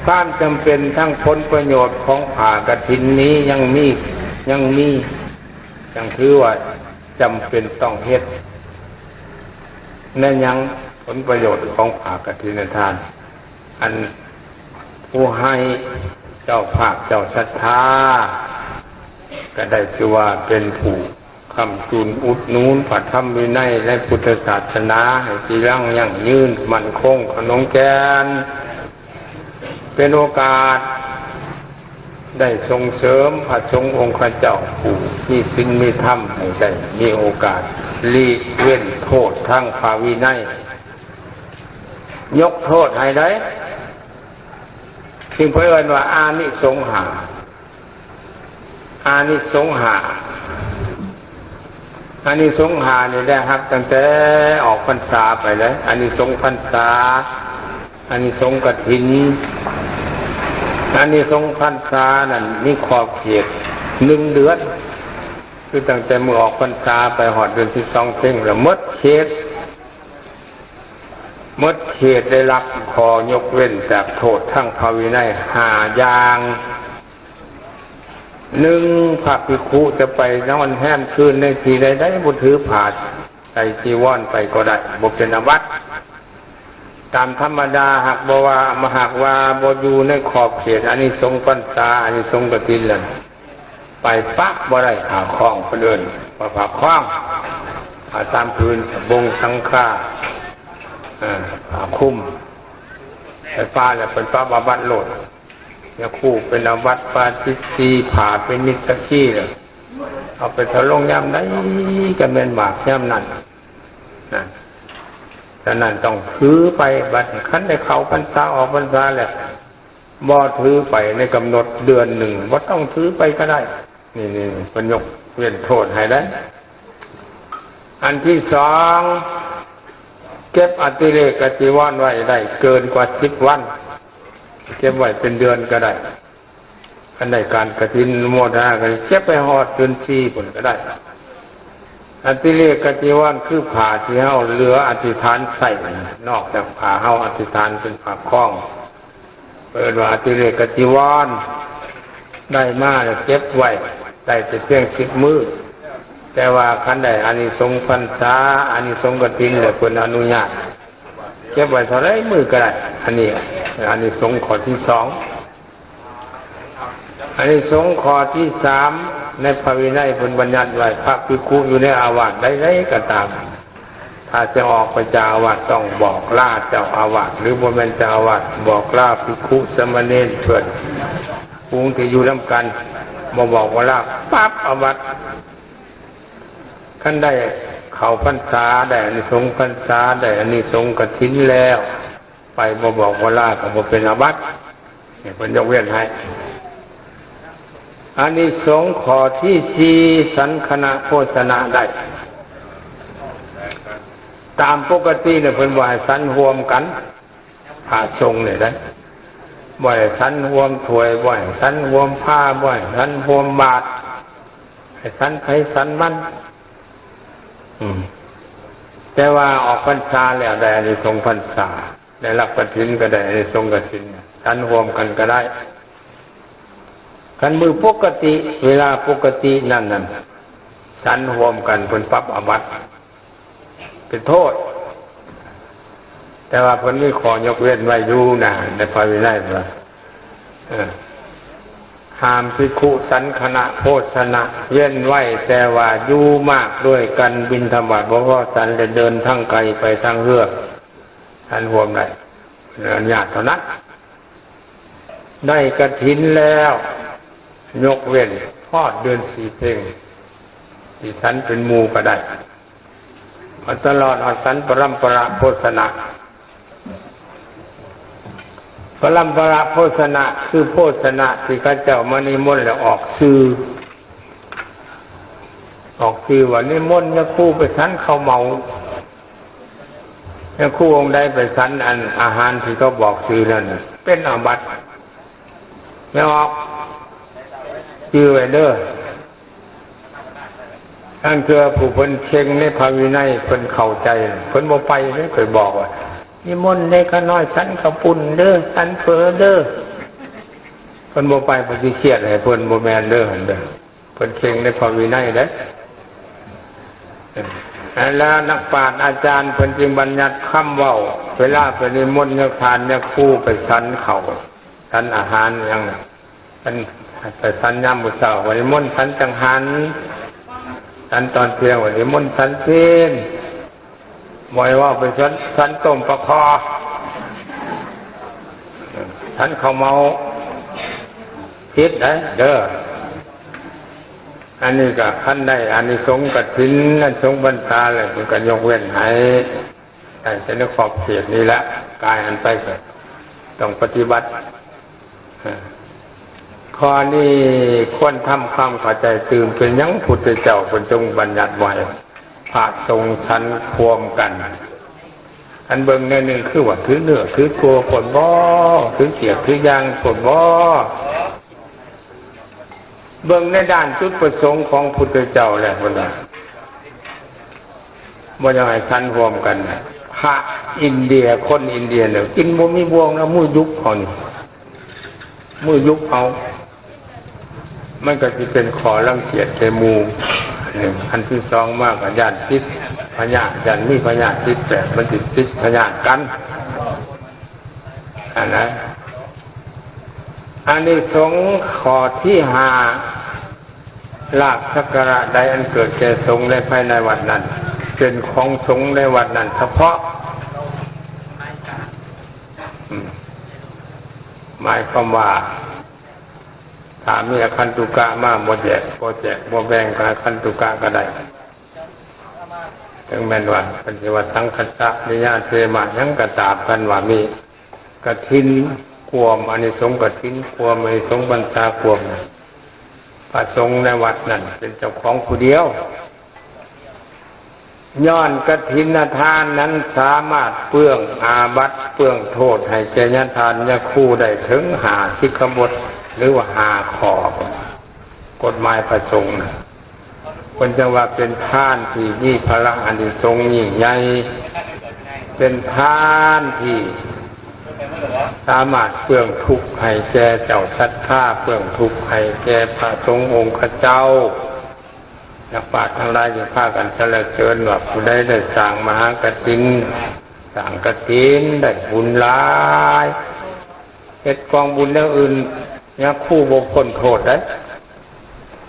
ຄວາມຈຳເປັນທັງຜົນປະໂຫຍດຂອງຜ້າກະຖິນນີ້ຍັງມີ, ຍັງມີ, ຍັງຖືວ່າຈຳເປັນຕ້ອງເຮັດ. ແມ່ນຫຍັງ? ຜົນປະໂຫຍດຂອງຜ້າກະຖິນນະທ່ານ, ອັນຜູ້ໃຫ້ເຈົ້າພາບເຈົ້າສັດທາ ກໍໄດ້ຊື່ວ່າເປັນຜູ້ ຄ້ຳຈູນອຸດໜູນພະທຳວິໄນໃນພຸດທະສາສະໜາໃຫ້ຈີລັງຢັ້ງຢືນໝັ້ນຄົງຂະໜົງແກ່ນ, ເປັນໂອກາດໄດ້ສົ່ງເສີມພະສົງອົງຄະເຈົ້າຜູ້ມີສິນມີທຳໃຫ້ໄດ້ມີໂອກາດຫຼີກເວັ້ນໂທດທາງພະວິໄນ, ຍົກໂທດໃຫ້ໄດ້. ຈຶ່ງເພິ່ນເອີ້ນວ່າອານິສົງຫ້າ. ອານິສົງຫ້າ, ອານິສົງຫ້ານີ້ໄດ້ຮັບຕັ້ງແຕ່ອອກພັນສາໄປເລີຍ, ອານິສົງພັນສາ, ອານິສົງກະຖິນ. ອານິສົງພັນສານັ້ນມີຂອບເຂດໜຶ່ງເດືອນ, ຄືຕັ້ງແຕ່ມື້ອອກພັນສາໄປຮອດເດືອນສິບສອງເພັງ ແລ້ວໝົດເຂດ. ໝົດເຂດໄດ້ຮັບຂໍ້ຍົກເວັ້ນຈາກໂທດທາງພະວິໄນຫ້າຢ່າງ. ໜຶ່ງ, ພະພິກຂຸຈະໄປນອນແຮມຄືນໃນທີ່ໃດໆ ບໍ່ຖືຜ້າໄຕຈີວອນໄປກໍໄດ້, ບໍ່ເປັນອາບັດ. ຕາມທຳມະດາ ຫາກບໍ່ວ່າ, ຫາກວ່າບໍ່ຢູ່ໃນຂອບເຂດອານິສົງພັນສາ, ອານິສົງກະຖິນນັ້ນ, ໄປປະບໍ່ໄດ້ຜ້າຄອງ, ເພິ່ນເອີ້ນວ່າຜ້າຄອງ, ຜ້າສາມຜືນ, ສະບົງ, ສັງຄາ, ເອີ, ຜ້າຄຸມ, ໄປປະແລ້ວເພິ່ນປະອາບັດໂລດ. ຍາຄູເປັນອາບັດ, ປາຈິດສີ, ຜ້າເປັນນິດຕະຄີ, ເອົາໄປຖະລົງຍາມໃດກໍແມ່ນບາບຍາມນັ້ນ. ນັ້ນ, ສະນັ້ນຕ້ອງຖືໄປ. ບັດນີ້ຄັນໄດ້ເຂົ້າພັນສາອອກພັນສາແລ້ວ ບໍ່ຖືໄປໃນກຳນົດເດືອນໜຶ່ງ, ບໍ່ຕ້ອງຖືໄປກໍໄດ້. ນີ້, ນີ້ເພິ່ນຍົກເວັ້ນໂທດໃຫ້ໄດ້. ອັນທີສອງ, ເກັບອະຕິເລກກະຈີວອນໄວ້ໄດ້ເກີນກວ່າສິບວັນ, ເກັບໄວ້ເປັນເດືອນກໍໄດ້. ຄັນໄດ້ການກະຖິນອະນຸໂມທະນາ ກໍເກັບໄປຮອດເດືອນສີ່ພຸ້ນກໍໄດ້. ອະຕິເລກກະຈີວອນ ຄືຜ້າທີ່ເຮົາເຫຼືອອະທິຖານໃຊ້, ນອກຈາກຜ້າເຮົາອະທິຖານເປັນຜ້າຄອງ, ເອີ້ນວ່າອະຕິເລກກະຈີວອນ. ໄດ້ມາແລ້ວເກັບໄວ້ໄດ້ແຕ່ພຽງສິບມື້, ແຕ່ວ່າຄັນໄດ້ອານິສົງພັນສາ, ອານິສົງກະຖິນ ແລ້ວເພິ່ນອະນຸຍາດເກັບໄວ້ເທົ່າໃດມື້ກໍໄດ້. ອັນນີ້ອານິສົງຂໍ້ທີສອງ. ອານິສົງຂໍ້ທີສາມ ໃນພະວິໄນເພິ່ນບັນຍັດໄວ້, ພະພິກຂຸຢູ່ໃນອາວາດໃດໆກໍຕາມ, ຖ້າຈະອອກໄປຈາກອາວາດ ຕ້ອງບອກລາເຈົ້າອາວາດ ຫຼື ບໍ່ແມ່ນເຈົ້າອາວາດ, ບອກລາພິກຂຸສາມະເນນເພື່ອນຝູງທີ່ຢູ່ນຳກັນ, ບໍ່ບອກວ່າລາປັບອາບັດ. ຄັນໄດ້ເຂົ້າພັນສາ, ໄດ້ອານິສົງພັນສາ, ໄດ້ອານິສົງກະຖິນແລ້ວ, ໄປບໍ່ບອກບໍ່ລາກໍບໍ່ເປັນອາບັດ. ນີ້ເພິ່ນຍົກເວັ້ນໃຫ້. ອານິສົງຂໍ້ທີສີ່ ສັນຄະນະໂພຊະນະໄດ້. ຕາມປົກກະຕິນີ້ເພິ່ນບໍ່ໃຫ້ສັນຮ່ວມກັນ, ພະສົງນີ້ໄດ໋, ບໍ່ໃຫ້ສັນຮ່ວມຖ້ວຍ, ບໍ່ໃຫ້ສັນຮ່ວມພາ, ບໍ່ໃຫ້ສັນຮ່ວມບາດ, ໃຫ້ສັນໃຜສັນມັນ. ອືມ ແຕ່ວ່າອອກພັນສາແລ້ວໄດ້ອານິສົງພັນສາ, ໄດ້ຮັບກະຖິນກໍໄດ້ອານິສົງກະຖິນ, ສັນຮ່ວມກັນກໍໄດ້. ຄັນມື້ປົກກະຕິ, ເວລາປົກກະຕິນັ້ນ, ນັ້ນ, ສັນຮ່ວມກັນເພິ່ນປັບອາບັດ, ເປັນໂທດ. ແຕ່ວ່າເພິ່ນມີຂໍ້ຍົກເວັ້ນໄວ້ຢູ່ນະ ໃນພະວິໄນວ່າ ເອີ ຫ້າມພິກຂຸສັນຄະນະໂພຊະນະ ເວັ້ນໄວ້ແຕ່ວ່າຢູ່ໝາກດ້ວຍກັນ ບິນທະບາດບໍ່ພໍສັນ ແລະເດີນທາງໄກໄປທາງເຮືອ ສັນຮ່ວມໄດ້ ອະນຸຍາດເທົ່ານັ້ນ. ໄດ້ກະຖິນແລ້ວ ຍົກເວັ້ນຮອດເດືອນສີ່ເພັງ ຊິສັນເປັນໝູ່ກໍໄດ້ ຕະຫຼອດຮອດສັນປະລຳປະລະໂພຊະນະ. ປະລຳປະລະໂພຊະນະ ຄືໂພຊະນະທີ່ເຂົາເຈົ້າມານິມົນແລ້ວອອກຊື່ ອອກຊື່ວ່ານິມົນຍາຄູໄປສັນເຂົ້າເໝົາ ຍາຄູອົງໃດໄປສັນອັນອາຫານທີ່ເຂົາບອກຊື່ນັ້ນ ເປັນອາບັດ. ແມ່ອອກ ຈື່ໄວ້ເດີ. ລາງເທື່ອຜູ້ເພິ່ນເຄັ່ງໃນພະວິໄນ ເພິ່ນເຂົ້າໃຈ ເພິ່ນບໍ່ໄປເດ້ ຂ້ອຍບອກວ່າ ນິມົນເດ້ຂ້ານ້ອຍ ສັນເຂົ້າປຸ້ນເດີ ສັນເຝີເດີ ເພິ່ນບໍ່ໄປ ເພິ່ນຊິຄຽດໃຫ້ເພິ່ນ ບໍ່ແມ່ນເດີຫັ້ນເດີ. ເພິ່ນເຄັ່ງໃນພະວິໄນເດ້. ແລ້ວນັກປາດອາຈານເພິ່ນຈຶ່ງບັນຍັດຄຳເວົ້າ ເວລາໄປນິມົນຍາທ່ານຍາຄູໄປສັນເຂົ້າ ສັນອາຫານຫຍັງ ເພິ່ນໄປສັນຍາມມື້ເຊົ້າ ວ່ານິມົນສັນຈັງຫັນ ສັນຕອນທ່ຽງ ວ່ານິມົນສັນຊີ້ນ ບໍ່ໃຫ້ເວົ້າໄປສັນ ສັນຕົ້ມປາຄໍ່ ສັນເຂົ້າເໝົາ ຜິດໄດ໋ເດີ. ອັນນີ້ກໍຄັນໄດ້ອານິສົງກະຖິນ ອານິສົງພັນສາແລ້ວ ເພິ່ນກໍຍົກເວັ້ນໃຫ້ ໄດ້ແຕ່ໃນຂອບເຂດນີ້ແຫຼະ ກາຍອັນໄປກໍຕ້ອງປະຕິບັດ. ຂໍ້ນີ້ຄວນທຳຄວາມເຂົ້າໃຈຕື່ມ ເປັນຫຍັງພຸດທະເຈົ້າເພິ່ນຈຶ່ງບັນຍັດໄວ້ ພະສົງສັນຮ່ວມກັນ. ອັນເບິ່ງແນວໜຶ່ງຄືວ່າຖືເນື້ອຖືຕົວໂພດບໍ? ຖືກຽກຖືຢ່າງໂພດບໍ? ເບິ່ງໃນດ້ານຈຸດປະສົງຂອງພຸດທະເຈົ້າແລ້ວ ເພິ່ນວ່າບໍ່ຢາກໃຫ້ສັນຮ່ວມກັນ. ພະອິນເດຍ ຄົນອິນເດຍນີ້ກິນບໍ່ມີບ່ວງນະ ມືຍຸບເຮົານີ້ ມືຍຸບເຮົາ ມັນກໍຊິເປັນຂໍ້ລັງກຽດແກ່ໝູ່. ອັນທີສອງມາກໍຢ້ານຕິດພະຍາດ ຢ້ານມີພະຍາດຕິດແປດ ມັນຊິຕິດພະຍາດກັນຫັ້ນນະ. ອານິສົງຂໍ້ທີຫ້າ ລາບສັກກາລະໃດອັນເກີດແກ່ສົງໃນພາຍໃນວັດນັ້ນ ເປັນຂອງສົງໃນວັດນັ້ນສະເພາະ. ອາ ໝາຍຄວາມວ່າ ຖ້າມີອາຄັນຕຸກະມາ ບໍ່ແຈກ ບໍ່ແຈກ ບໍ່ແບ່ງ ກໍອາຄັນຕຸກະກໍໄດ້. ເຖິງແມ່ນວ່າເພິ່ນຊິວ່າສັງຄັດສະນິຍາເທມະຫຍັງກໍຕາມ, ຄັນວ່າມີກະຖິນກວມ ອານິສົງກະຖິນກວມ ອານິສົງພັນສາກວມ ພະສົງໃນວັດນັ້ນເປັນເຈົ້າຂອງຜູ້ດຽວ. ຍ້ອນກະຖິນນະທານນັ້ນສາມາດເປື້ອງອາບັດ ເປື້ອງໂທດໃຫ້ແກ່ຍາທ່ານຍາຄູໄດ້ເຖິງຫ້າສິກຂາບົດ ຫຼືວ່າຫ້າຂໍ້ ກົດໝາຍພະສົງນະ. ເພິ່ນຈັ່ງວ່າເປັນທານທີ່ມີພະລະອານິສົງຍິ່ງໃຫຍ່ ເປັນທານທີ່ສາມາດເປື້ອງທຸກໃຫ້ແກ່ເຈົ້າສັດທາ ເປື້ອງທຸກໃຫ້ແກ່ພະສົງອົງຄະເຈົ້າ. ນັກປາດທັງຫຼາຍຈຶ່ງພາກັນສັນລະເສີນວ່າ ຜູ້ໃດໄດ້ສ້າງມະຫາກະຖິນ ສ້າງກະຖິນໄດ້ບຸນຫຼາຍ ເຮັດກອງບຸນແນວອື່ນ ຍາຄູບໍ່ພົ້ນໂທດໃດ໋.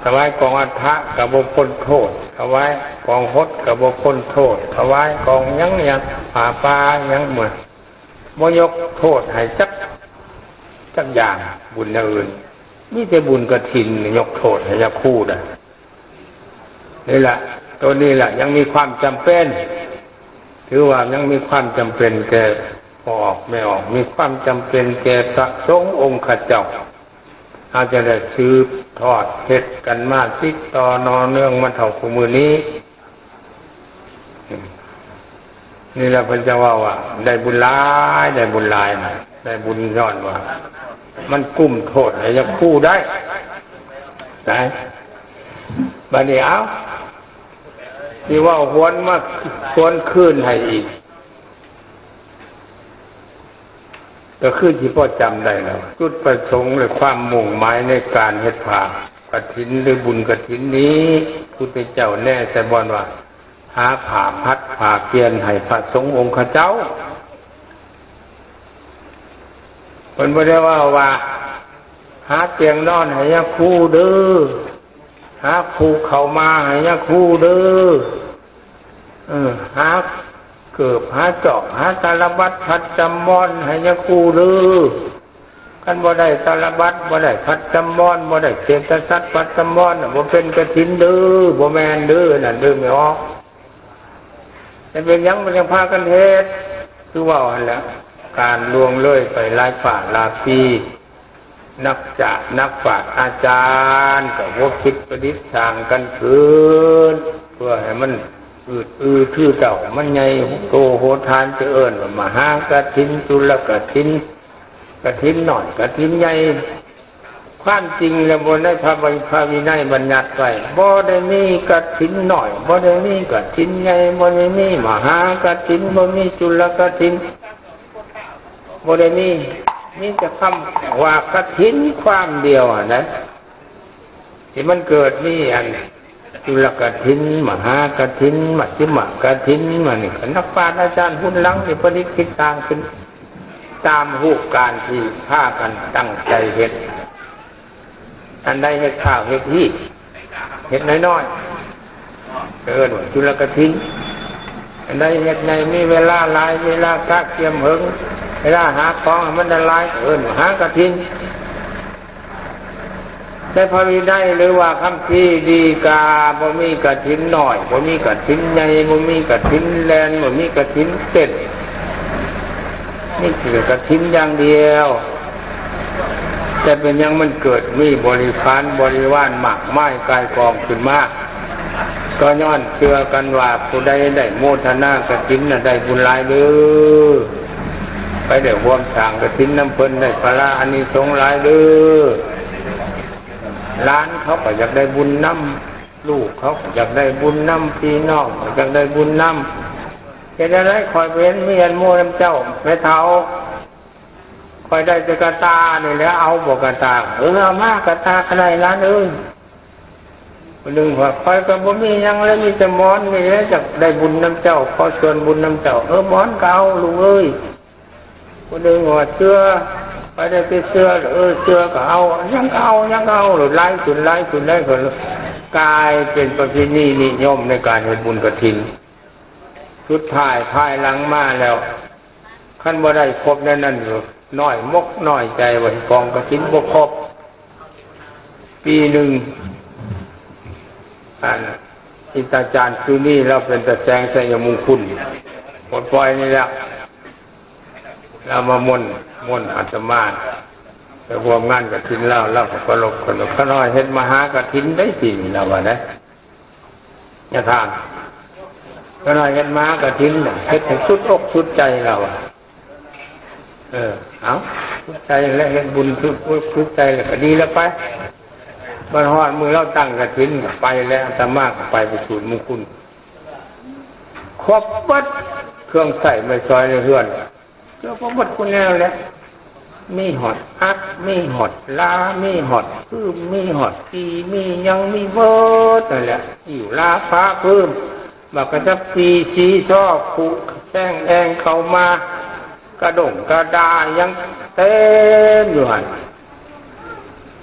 ຖວາຍກອງອັດຖະກໍບໍ່ພົ້ນໂທດ, ຖວາຍກອງຫົດກໍບໍ່ພົ້ນໂທດ, ຖວາຍກອງຫຍັງຫຍັງ ຜ້າປ່າຫຍັງໝົດ ບໍ່ຍົກໂທດໃຫ້ຈັກ ຈັກຢ່າງ. ບຸນແນວອື່ນ ມີແຕ່ບຸນກະຖິນຍົກໂທດໃຫ້ຍາຄູໄດ໋. ນີ້ລະ ໂຕນີ້ລະຍັງມີຄວາມຈຳເປັນ, ຖືວ່າຍັງມີຄວາມຈຳເປັນແກ່ພໍ່ອອກແມ່ອອກ, ມີຄວາມຈຳເປັນແກ່ພະສົງອົງຄະເຈົ້າ. ເຮົາຈະໄດ້ສືບທອດເຮັດກັນມາ ຕິດຕໍ່ຕໍ່ເນື່ອງມາເທົ່າຄູ່ມື້ນີ້. ນີ້ລະເພິ່ນຈະເວົ້າວ່າ ໄດ້ບຸນຫຼາຍ ໄດ້ບຸນຫຼາຍ ໄດ້ບຸນຍ້ອນວ່າ ມັນກຸ້ມໂທດໃຫ້ຍາຄູໄດ້ ໄດ້. ບັດນີ້ ເອົາ ຊິເວົ້າຫວນມາ ຫວນຄືນໃຫ້ອີກ ກໍຄືຊິພໍຈຳໄດ້ແລ້ວ ຈຸດປະສົງ ແລະ ຄວາມມຸ່ງໝາຍໃນການເຮັດຜ້າກະຖິນ ຫຼື ບຸນກະຖິນນີ້ ພຸດທະເຈົ້າແນໃສ່ບ່ອນວ່າ ຫາຜ້າພັດຜ້າປ່ຽນໃຫ້ພະສົງອົງຄະເຈົ້າ. ພິ່ນບໍ່ໄດ້ເວົ້າວ່າ ຫາຕຽງນອນໃຫ້ຍາຄູເດີ ຫາຄູ່ເຂົ້າມາໃຫ້ຍາຄູເດີ ເອີ ຫາເກີບ ຫາຈອກ ຫາຕາລະບັດ ພັດຈຳມອນໃຫ້ຍາຄູເດີ. ຄັນບໍ່ໄດ້ຕາລະບັດ ບໍ່ໄດ້ພັດຈຳມອນ ບໍ່ໄດ້ເສດສະສັດພັດຈຳມອນ ບໍ່ເປັນກະຖິນເດີ ບໍ່ແມ່ນເດີ ນັ້ນເດີແມ່ອອກ. ແຕ່ເປັນຫຍັງມັນຍັງພາກັນເຮັດ? ຄືເວົ້າຫັ້ນແຫຼະ ການລ່ວງເລີຍໄປຫຼາຍປານຫຼາຍປີ ນັກຈາກນັກປາດອາຈານກໍບໍ່ຄິດປະດິດສ້າງກັນຂຶ້ນ ເພື່ອໃຫ້ມັນອືດອືຖືເຕົາ ມັນໃຫຍ່ໂຕໂຫດຫານ ຈະເອີ້ນວ່າມະຫາກະຖິນ ຈຸລະກະຖິນ ກະຖິນນ້ອຍ ກະຖິນໃຫຍ່. ຄວາມຈິງແລ້ວບໍ່ໃນພະໄວ ພະວິໄນບັນຍັດໄວ້ ບໍ່ໄດ້ມີກະຖິນນ້ອຍ ບໍ່ໄດ້ມີກະຖິນໃຫຍ່ ບໍ່ໄດ້ມີມະຫາກະຖິນ ບໍ່ມີຈຸລະກະຖິນ ບໍ່ໄດ້ມີ ມີແຕ່ຄຳວ່າກະຖິນຄວາມດຽວຫັ້ນນະ ທີ່ມັນເກີດມີອັນ ຈຸລະກະຖິນ ມະຫາກະຖິນ ມັດທິມະກະຖິນ ມານີ້ ກໍນັກປາດອາຈານຮຸ່ນຫຼັງທີ່ປະດິດຄິດສ້າງຂຶ້ນ ຕາມຮູບການທີ່ພາກັນຕັ້ງໃຈເຮັດ ອັນໃດເຮັດຄ້າວເຮັດຮີດ ເຮັດນ້ອຍໆ ກໍເອີ້ນວ່າຈຸລະກະຖິນ ອັນໃດເຮັດໃຫຍ່ ມີເວລາຫຼາຍ ເວລາກະກຽມເຫິງ ເວລາຫາຂອງໃຫ້ມັນຫຼາຍໆ ກໍເອີ້ນວ່າຫາກະຖິນ. ໃນພະວິໄນ ຫຼືວ່າຄຳພີດີກາ ບໍ່ມີກະຖິນນ້ອຍ ບໍ່ມີກະຖິນໃຫຍ່ ບໍ່ມີກະຖິນແລ່ນ ບໍ່ມີກະຖິນເຕັ້ນ ມີແຕ່ກະຖິນຢ່າງດຽວ. ແຕ່ເປັນຫຍັງມັນເກີດມີບໍລິຂານບໍລິວານມາກມາຍກ່າຍກອງຂຶ້ນມາ? ກໍຍ້ອນເຊື່ອກັນວ່າ ຜູ້ໃດໄດ້ໂມທະນາກະຖິນນະ ໄດ້ບຸນຫຼາຍເດີ ໃຜໄດ້ຮ່ວມສ້າງກະຖິນນຳເພິ່ນ ໄດ້ພະລາອານິສົງຫຼາຍເດີ. ຫຼານເຂົາກໍຢາກໄດ້ບຸນນຳ ລູກເຂົາກໍຢາກໄດ້ບຸນນຳ ພີ່ນ້ອງກໍຢາກໄດ້ບຸນນຳ. ເຮັດແນວໃດ? ຂ້ອຍບໍ່ເຫັນມີອັນໂມນຳເຈົ້າ ແມ່ເຖົ້າ. ຂ້ອຍໄດ້ແຕ່ກະຕ່ານີ້ແຫຼະ ເອົາບໍ່ກະຕ່າ? ເອີ ເອົາມາ ກະຕ່າກໍໄດ້ຫຼານເອີຍ. ຜູ້ໜຶ່ງວ່າ ຂ້ອຍກໍບໍ່ມີຫຍັງແລ້ວ ມີແຕ່ໝອນນີ້ແຫຼະ ຢາກໄດ້ບຸນນຳເຈົ້າ ຂໍສ່ວນບຸນນຳເຈົ້າ. ເອີ ໝອນກໍເອົາລູກເອີຍ. ຜູ້ໜຶ່ງວ່າ ເສື້ອ ຂ້ອຍໄດ້ແຕ່ເສື້ອ. ເອີ ເສື້ອກໍເອົາ ຫຍັງກໍເອົາ ຫຍັງກໍເອົາ ຫຼາຍຂຶ້ນ ຫຼາຍຂຶ້ນ ຫຼາຍຂຶ້ນ ກາຍເປັນປະເພນີນິຍົມໃນການເຮັດບຸນກະຖິນ. ສຸດທ້າຍພາຍຫຼັງມາແລ້ວ ຄັນບໍ່ໄດ້ຄົບໃນນັ້ນ ນ້ອຍມົກນ້ອຍໃຈວ່າກອງກະຖິນບໍ່ຄົບ. ປີໜຶ່ງ ອັນ ອິດຕາຈານສຸນີ ລາວເປັນຕາແສງໄຊຍະມຸງຄຸນ ປົດປ່ອຍນີ້ແຫຼະ ລາວມາມົນ ມົນອາດຕະມາໄປຮ່ວມງານກະຖິນລາວ. ລາວກໍເຄົາລົບ ເຂົານ້ອຍເຮັດມະຫາກະຖິນໄດ໋ປີນີ້ ລາວວ່າໄດ໋. ຍາທ່ານ ຂ້ານ້ອຍເຮັດມາກະຖິນນະ ເຮັດໃຫ້ສຸດອົກສຸດໃຈລາວວ່າ. ເອີ ເອົາ ສຸດໃຈແລ້ວ ເຮັດບຸນສຸດອົກສຸດໃຈແລ້ວກະດີແລ້ວໄປ. ບັດຮອດມື້ລາວຕັ້ງກະຖິນກະໄປແລ້ວ ອາດຕະມາກະໄປ ໄປສູດມຸງຄຸນ ຄົບເບິດເຄື່ອງໃຊ້ໄມ້ສອຍໃນເຮືອນ. ເກືອບບໍ່ໝົດຄຸແນວແຫຼະ ມີຮອດອັດ ມີຮອດລາ ມີຮອດຟືມ ມີຮອດກີ່ ມີຫຍັງມີເບິດນັ້ນແຫຼະ. ຫິ້ວລາ ຜ້າຟືມ ບັກກະຈັບປີ່ ສີຊໍ ຜູກແຊງແອງເຂົ້າມາ ກະດົ້ງກະດາຫຍັງເຕັມຢູ່ຫັ້ນ.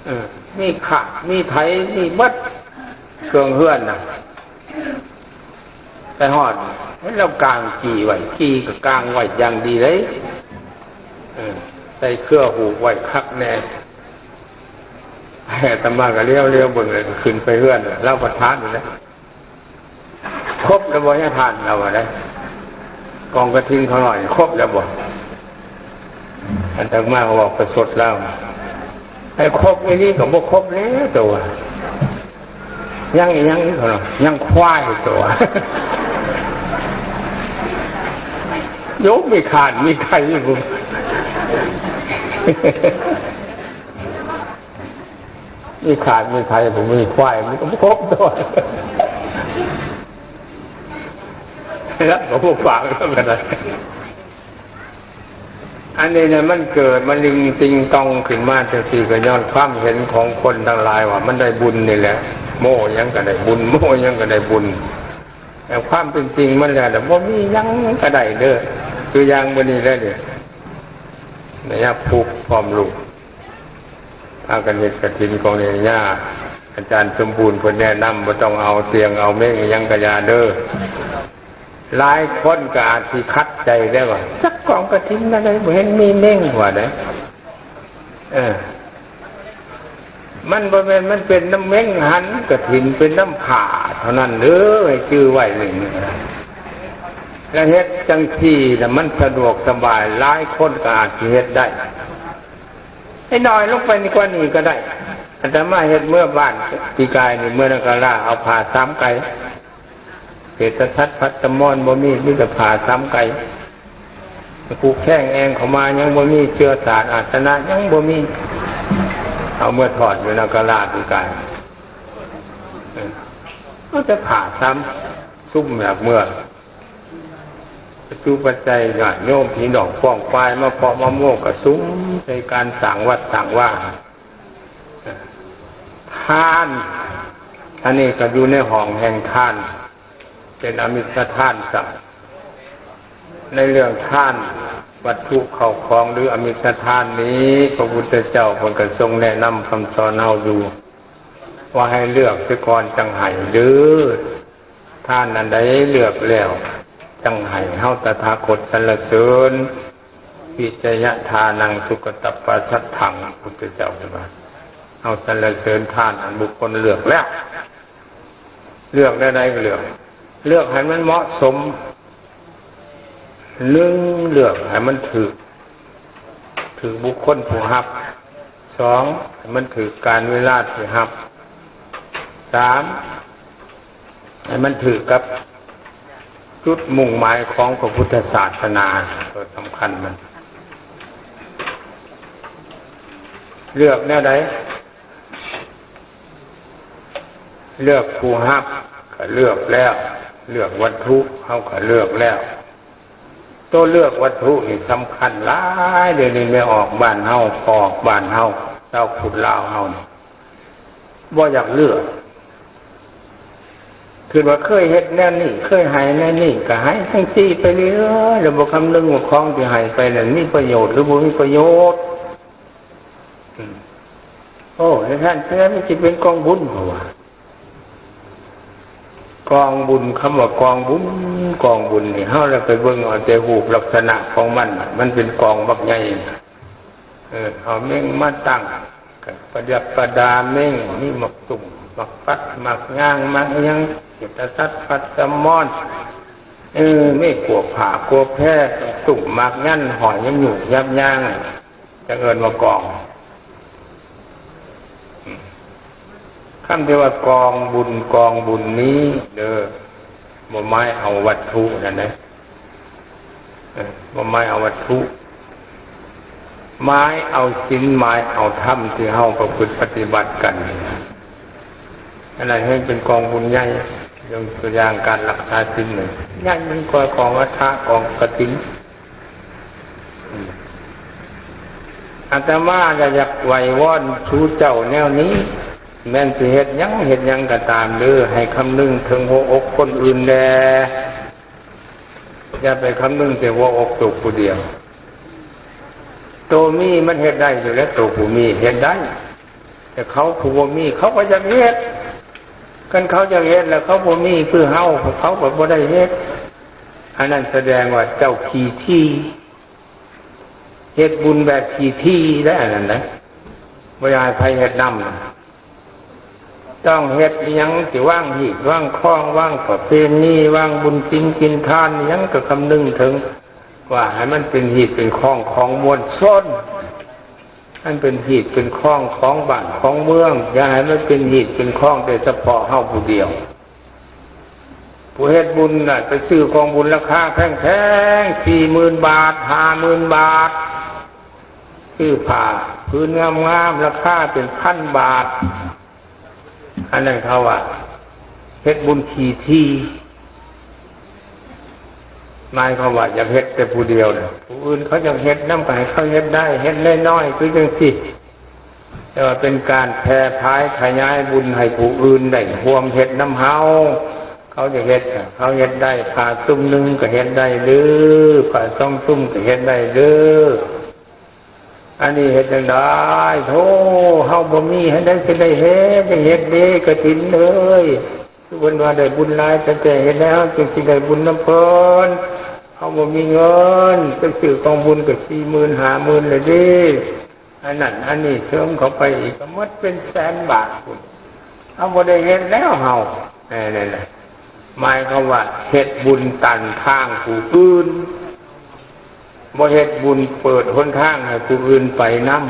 ເອີ ມີຂາດມີໄຖ ມີເບິດເຄື່ອງເຮືອນນະ. ໄປຮອດ ເຫັນລາວກາງກີ່ໄວ້ ກີ່ກໍກາງໄວ້ຢ່າງດີເລີຍ ເອີ ໃສ່ເຄືອຫູກໄວ້ຄັກແນ່. ອາດຕະມາກໍລຽວໆເບິ່ງ ແລ້ວກໍຂຶ້ນໄປເຮືອນ ລາວປະທານນີ້ແຫຼະ. ຄົບແລ້ວບໍ່ຍາທ່ານ? ລາວວ່າໄດ໋ ກອງກະຖິນຂ້ານ້ອຍ ຄົບແລ້ວບໍ່? ອາດຕະມາກໍເວົ້າປະຊົດລາວ ໃຫ້ຄົບອີ່ຫຼີກໍບໍ່ຄົບແລ້ວໂຕວ່າ ຍັງອີ່ຫຍັງອີກເນາະ ຍັງຄວາຍໂຕວ່າ. ໂຍມມີຂາດມີໄຖບໍ່? ມີຂາດມີໄຖ ບໍ່ມີຄວາຍ ມັນກໍບໍ່ຄົບໂຕ ແລ້ວກໍບໍ່ຟັງແລ້ວກໍໄດ້. ອັນນີ້ນະ ມັນເກີດມາລິງຕິງຕອງຂຶ້ນມາຈັ່ງຊີ້ ກໍຍ້ອນຄວາມເຫັນຂອງຄົນທັງຫຼາຍວ່າມັນໄດ້ບຸນນີ້ແຫຼະ ໂມ້ຫຍັງກໍໄດ້ບຸນ ໂມ້ຫຍັງກໍໄດ້ບຸນ. ແຕ່ຄວາມເປັນຈິງມັນແລ້ວນະ ບໍ່ມີຫຍັງກໍໄດ້ເດີ. ຕົວຢ່າງມື້ນີ້ແຫຼະເດ ຍາຜູກພ້ອມລູກ ພາກັນເຮັດກະຖິນຂອງແມ່ຍ່າ. ອາຈານສົມບູນເພິ່ນແນະນຳ ບໍ່ຕ້ອງເອົາຕຽງເອົາເມັ້ງອີ່ຫຍັງກະຢ່າເດີ້. ຫຼາຍຄົນກໍອາດຊິຂັດໃຈໄດ້ວ່າ ຈັກກອງກະຖິນແນວໃດ ບໍ່ເຫັນມີເມັ້ງວ່າໄດ໋. ເອີ ມັນບໍ່ແມ່ນ ມັນເປັນນຳເມັ້ງຫັ້ນ ກະຖິນເປັນນຳຜ້າເທົ່ານັ້ນເດີ້ ໃຫ້ຈື່ໄວ້ນີ້. ແລ້ວເຮັດຈັ່ງຊີ້ລະມັນສະດວກສະບາຍ ຫຼາຍຄົນກໍອາດຊິເຮັດໄດ້ ໃຫ້ນ້ອຍລົງໄປກວ່ານີ້ກໍໄດ້. ອາດຕະມາເຮັດເມືອບ້ານປີກາຍນີ້ ເມືອນາກາລາ ເອົາຜ້າສາມໄກ ເສດຖະສັດ ພັດຕະມອນບໍ່ມີ ມີແຕ່ຜ້າສາມໄກ. ຜູ້ແຄງແອງເຂົ້າມາຍັງບໍ່ມີ ເຊື້ອສາດອາດຕະນະຍັງບໍ່ມີ ເອົາເມືອທອດຢູ່ນາກາລາປີກາຍ. ເອີ ເອົາແຕ່ຜ້າສາມຊຸມແບບເມືອ ປັດຈຸປັດໄຈ ຍາດໂຍມພີ່ນ້ອງປ້ອງປາຍມາເພາະມາໂມກະສຸມໃສ່ການສ້າງວັດສ້າງວາ. ທານ ອັນນີ້ກໍຢູ່ໃນຫ້ອງແຫ່ງທານ ເປັນອະມິດສະທານຊ້ຳ. ໃນເລື່ອງທານວັດຖຸເຂົ້າຂອງ ຫຼື ອະມິດສະທານນີ້ ພະພຸດທະເຈົ້າເພິ່ນກໍຊົງແນະນຳຄຳສອນເຮົາຢູ່ ວ່າໃຫ້ເລືອກເສຍກ່ອນຈັ່ງໃຫ້ເດີ້. ທານອັນໃດເລືອກແລ້ວຈັ່ງໃຫ້ ເຮົາຕະຖາຄົດສັນລະເສີນ ວິຈະຍະທານັງ ສຸກະຕັບປະສັດຖັງ ພຸດທະເຈົ້າເພິ່ນວ່າ ເຮົາສັນລະເສີນທານອັນບຸກຄົນເລືອກແລ້ວ. ເລືອກແນວໃດກໍເລືອກ ເລືອກໃຫ້ມັນເໝາະສົມ. ໜຶ່ງ ເລືອກໃຫ້ມັນຖືກ ຖືກບຸກຄົນຜູ້ຮັບ. ສອງ ໃຫ້ມັນຖືກການເວລາທີ່ຮັບ. ສາມ ໃຫ້ມັນຖືກກັບຈຸດມຸ່ງໝາຍຂອງພະພຸດທະສາສະໜາ ຕົວສຳຄັນມັນ. ເລືອກແນວໃດ? ເລືອກຜູ້ຮັບກໍເລືອກແລ້ວ, ເລືອກວັດຖຸເຮົາກໍເລືອກແລ້ວ. ໂຕເລືອກວັດຖຸນີ້ສຳຄັນຫຼາຍ. ດຽວນີ້ແມ່ອອກບ້ານເຮົາ, ພໍ່ອອກບ້ານເຮົາ, ຊາວພຸດລາວເຮົານີ້ບໍ່ຢາກເລືອກ. ຄືວ່າເຄີຍເຮັດແນວນີ້, ເຄີຍໃຫ້ແນວນີ້, ກໍໃຫ້ຈັ່ງຊີ້ໄປເລື້ອຍໆ ແລ້ວບໍ່ຄຳນຶງວ່າຂອງທີ່ໃຫ້ໄປນັ້ນມີປະໂຫຍດ ຫຼື ບໍ່ມີປະໂຫຍດ. ອືມ ໂອ້ ໃນທ່ານເທື່ອມັນຊິເປັນກອງບຸນ ເພາະວ່າກອງບຸນ, ຄຳວ່າກອງບຸນ, ກອງບຸນນີ້ ເຮົາລະໄປເບິ່ງເອົາແຕ່ຮູບລັກສະນະຂອງມັນ, ມັນເປັນກອງບັກໃຫຍ່. ເອີ ເອົາເມັ້ງມາຕັ້ງ ກໍປະດັບປະດາເມັ້ງ, ມີໝາກຕຸ້ມ, ໝາກປັດ, ໝາກຍາງ, ໝາກຫຍັງ, ເສດຖະສັດ, ພັດສະມອນ, ເອີ ມີກວບຜ້າກວບແພ, ຕຸ້ມໝາກຍັນ, ຫ້ອຍຍຳຫຍູກຍຳຍາງ. ຈັ່ງເອີ້ນວ່າກອງ. ຄຳທີ່ວ່າກອງບຸນ, ກອງບຸນນີ້ເດີ ບໍ່ໝາຍເອົາວັດຖຸນັ້ນເດ້, ເອີ ບໍ່ໝາຍເອົາວັດຖຸ, ໝາຍເອົາສິນ, ໝາຍເອົາທຳທີ່ເຮົາປະພຶດປະຕິບັດກັນ. ອັນນັ້ນແຮ່ງເປັນກອງບຸນໃຫຍ່. ຍົກຕົວຢ່າງການລັກສາສິນນີ້ ໃຫຍ່ກວ່າກອງອັດຖະ, ກອງກະຖິນ. ອາດຕະມາລະຢາກໄຫວ້ວອນສູ່ເຈົ້າແນວນີ້, ແມ່ນຊິເຮັດຫຍັງເຮັດຫຍັງກໍຕາມເດີ, ໃຫ້ຄຳນຶງເຖິງຫົວອົກຄົນອື່ນແດ່, ຢ່າໄປຄຳນຶງແຕ່ຫົວອົກໂຕຜູ້ດຽວ. ໂຕມີມັນເຮັດໄດ້ຢູ່ແລ້ວ, ໂຕຜູ້ມີເຮັດໄດ້, ແຕ່ເຂົາຜູ້ບໍ່ມີເຂົາກໍຢາກເຮັດ. ຄັນເຂົາຢາກເຮັດແລ້ວເຂົາບໍ່ມີຄືເຮົາ, ເຂົາກໍບໍ່ໄດ້ເຮັດ. ອັນນັ້ນສະແດງວ່າເຈົ້າຂີ້ຖີ່, ເຮັດບຸນແບບຂີ້ຖີ່ໄດ໋ ອັນນັ້ນນະ, ບໍ່ຢາກໃຫ້ໃຜເຮັດນຳ. ຕ້ອງເຮັດອີ່ຫຍັງ ຊິວາງຮີດວາງຄອງ, ວາງປະເພນີ, ວາງບຸນສິນກິນທານ, ອີ່ຫຍັງກໍຄຳນຶງເຖິງວ່າໃຫ້ມັນເປັນຮີດເປັນຄອງຂອງມວນຊົນ. ມັນເປັນຮີດເປັນຄອງຂອງບ້ານຂອງເມືອງ, ຢ່າໃຫ້ມັນເປັນຮີດເປັນຄອງແຕ່ສະເພາະເຮົາຜູ້ດຽວ. ຜູ້ເຮັດບຸນນະ ໄປຊື້ຂອງບຸນລາຄາແພງໆ ສີ່ໝື່ນບາດ, ຫ້າໝື່ນບາດ, ຊື້ຜ້າຜືນງາມໆ ລາຄາເປັນພັນບາດ. ອັນນັ້ນເຂົາວ່າເຮັດບຸນຂີ້ຖີ່, ໝາຍຄວາມວ່າຢາກເຮັດແຕ່ຜູ້ດຽວນະ, ຜູ້ອື່ນເຂົາຢາກເຮັດນຳກໍໃຫ້ເຂົາເຮັດໄດ້, ເຮັດນ້ອຍໆ ຄືຈັ່ງຊີ້. ແຕ່ວ່າເປັນການແຜ່ຜາຍຂະຫຍາຍບຸນໃຫ້ຜູ້ອື່ນໄດ້ຮ່ວມເຮັດນຳເຮົາ. ເຂົາຢາກເຮັດ ເຂົາເຮັດໄດ້, ຜ້າຊຸມໜຶ່ງກໍເຮັດໄດ້ເດີ້, ຜ້າສອງຊຸມກໍເຮັດໄດ້ເດີ້. ອັນນີ້ເຮັດຈັ່ງໃດ? ໂທ, ເຮົາບໍ່ມີ ອັນໃດຊິໄດ້ເຮັດ? ຈັ່ງເຮັດເດ້ ກະຖິນເອີຍ. ຄືເພິ່ນວ່າໄດ້ບຸນຫຼາຍ ຕັ້ງແຕ່ເຮັດແລ້ວ ຈຶ່ງຊິໄດ້ບຸນນຳເພິ່ນ. ເຮົາບໍ່ມີເງິນ ໄປຊື້ກອງບຸນກໍສີ່ໝື່ນ ຫ້າໝື່ນແລ້ວເດ້. ອັນນັ້ນອັນນີ້ເສີມເຂົ້າໄປອີກ ກໍໝົດເປັນແສນບາດພຸ້ນ. ເຮົາບໍ່ໄດ້ເຮັດແລ້ວເຮົາ. ນັ້ນແຫຼະ ໝາຍຄວາມວ່າເຮັດບຸນຕັນທາງຜູ້ອື່ນ, ບໍ່ເຮັດບຸນເປີດຫົນທາງໃຫ້ຜູ້ອື່ນໄປນຳ.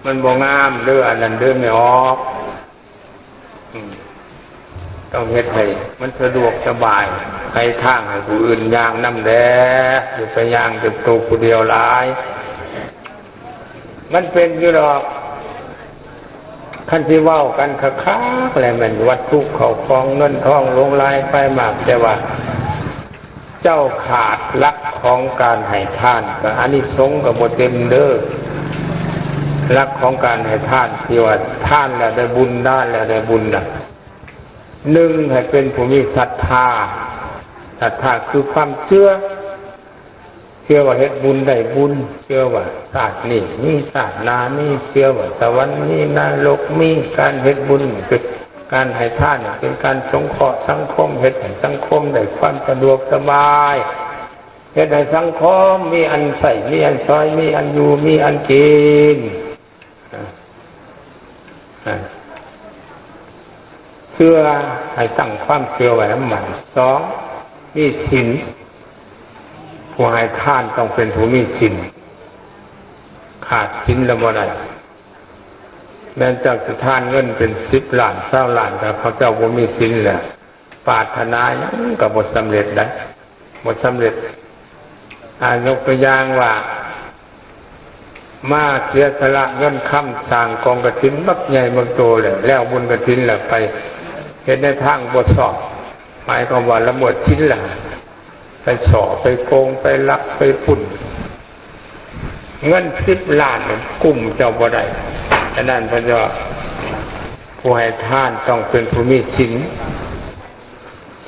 ມັນບໍ່ງາມເດີ້ ອັນນັ້ນເດີ້ແມ່ອອກ. ອືມ ຕ້ອງເຮັດໃຫ້ມັນສະດວກສະບາຍ, ໄປທາງໃຫ້ຜູ້ອື່ນຍ່າງນຳແດ່, ຢ່າໄປຍ່າງແຕ່ໂຕຜູ້ດຽວຫຼາຍ. ມັນເປັນຢູ່ດອກ ຄັນຊິເວົ້າກັນຄັກໆ ແລ້ວແມ່ນວັດຖຸເຂົ້າຂອງເງິນທອງຫຼວງຫຼາຍໄປມາກ, ແຕ່ວ່າເຈົ້າຂາດຫຼັກຂອງການໃຫ້ທານ ກໍອານິສົງກໍບໍ່ເຕັມເດີ້. ຫຼັກຂອງການໃຫ້ທານທີ່ວ່າທານແລ້ວໄດ້ບຸນ, ທານແລ້ວໄດ້ບຸນນະ, ໜຶ່ງ ໃຫ້ເປັນຜູ້ມີສັດທາ. ສັດທາຄືຄວາມເຊື່ອ, ເຊື່ອວ່າເຮັດບຸນໄດ້ບຸນ, ເຊື່ອວ່າຊາດນີ້ມີຊາດໜ້າມີ, ເຊື່ອວ່າສະຫວັນມີ ນະລົກມີ. ການເຮັດບຸນເປັນການໃຫ້ທານ, ເປັນການສົງເຄາະສັງຄົມ, ເຮັດໃຫ້ສັງຄົມໄດ້ຄວາມສະດວກສະບາຍ, ເຮັດໃຫ້ສັງຄົມມີອັນໃຊ້ ມີອັນສອຍ ມີອັນຢູ່ ມີອັນກິນ. ອາ ເຊື່ອ ໃຫ້ຕັ້ງຄວາມເຊື່ອໄວ້ໃຫ້ໝັ້ນ. ສອງ ມີສິນ, ຜູ້ໃຫ້ທານຕ້ອງເປັນຜູ້ມີສິນ, ຂາດສິນແລ້ວບໍ່ໄດ້. ແມ່ນເຈົ້າຊິທານເງິນເປັນສິບລ້ານ ຊາວລ້ານ, ຖ້າເຂົາເຈົ້າບໍ່ມີສິນແລ້ວ ປາດຖະໜາຫຍັງກໍບໍ່ສຳເລັດໄດ໋, ບໍ່ສຳເລັດ. ອາ ຍົກຕົວຢ່າງວ່າ ມາເສຍສະຫຼະເງິນຄຳສ້າງກອງກະຖິນບັກໃຫຍ່ບັກໂຕແລ້ວ, ແລ້ວບຸນກະຖິນແລ້ວໄປເຮັດໃນທາງບໍ່ຊອບ, ໝາຍຄວາມວ່າລະເມີດສິນລະ, ໄປສໍ້ ໄປໂກງ ໄປລັກ ໄປປຸ້ນ. ເງິນສິບລ້ານນີ້ກຸ້ມເຈົ້າບໍ່ໄດ້. ສະນັ້ນເພິ່ນວ່າ ຜູ້ໃຫ້ທານຕ້ອງເປັນຜູ້ມີສິນ.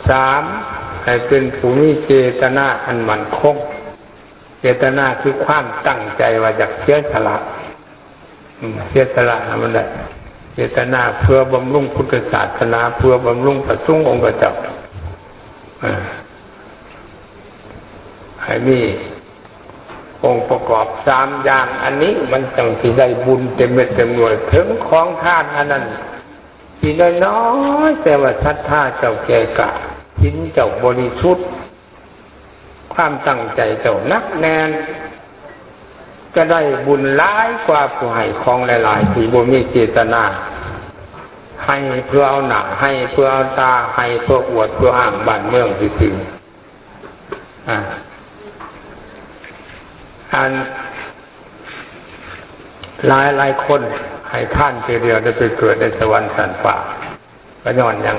ສາມ ໃຫ້ເປັນຜູ້ມີເຈຕນາອັນໝັ້ນຄົງ. ເຈຕນາຄືຄວາມຕັ້ງໃຈວ່າຢາກເສຍສະຫຼະ, ອືມ ເສຍສະຫຼະໃຫ້ມັນໄດ້. ເຈຕນາເພື່ອບຳລຸງພຸດທະສາສະໜາ, ເພື່ອບຳລຸງພະສົງອົງຄະເຈົ້າ. ອາ ໃຫ້ມີອົງປະກອບສາມຢ່າງອັນນີ້ ມັນຈັ່ງຊິໄດ້ບຸນເຕັມເມັດເຕັມໜ່ວຍ. ເຖິງຂອງທານອັນນັ້ນຊິນ້ອຍໆ ແຕ່ວ່າສັດທາເຈົ້າແກ່ກ້າ, ສິນເຈົ້າບໍລິສຸດ, ຄວາມຕັ້ງໃຈເຈົ້າໜັກແໜ້ນ, ຈະໄດ້ບຸນຫຼາຍກວ່າຜູ້ໃຫ້ຂອງຫຼາຍໆ ທີ່ບໍ່ມີເຈຕນາ, ໃຫ້ເພື່ອເອົາໜ້າ, ໃຫ້ເພື່ອເອົາຕາ, ໃຫ້ເພື່ອອວດເພື່ອອ້າງບ້ານເມືອງຊື່ໆ. ອາ ອັນ ຫຼາຍໆຄົນໃຫ້ທານເທື່ອດຽວໄດ້ໄປເກີດໃນສະຫວັນຊັ້ນຟ້າ. ກໍຍ້ອນຫຍັງ?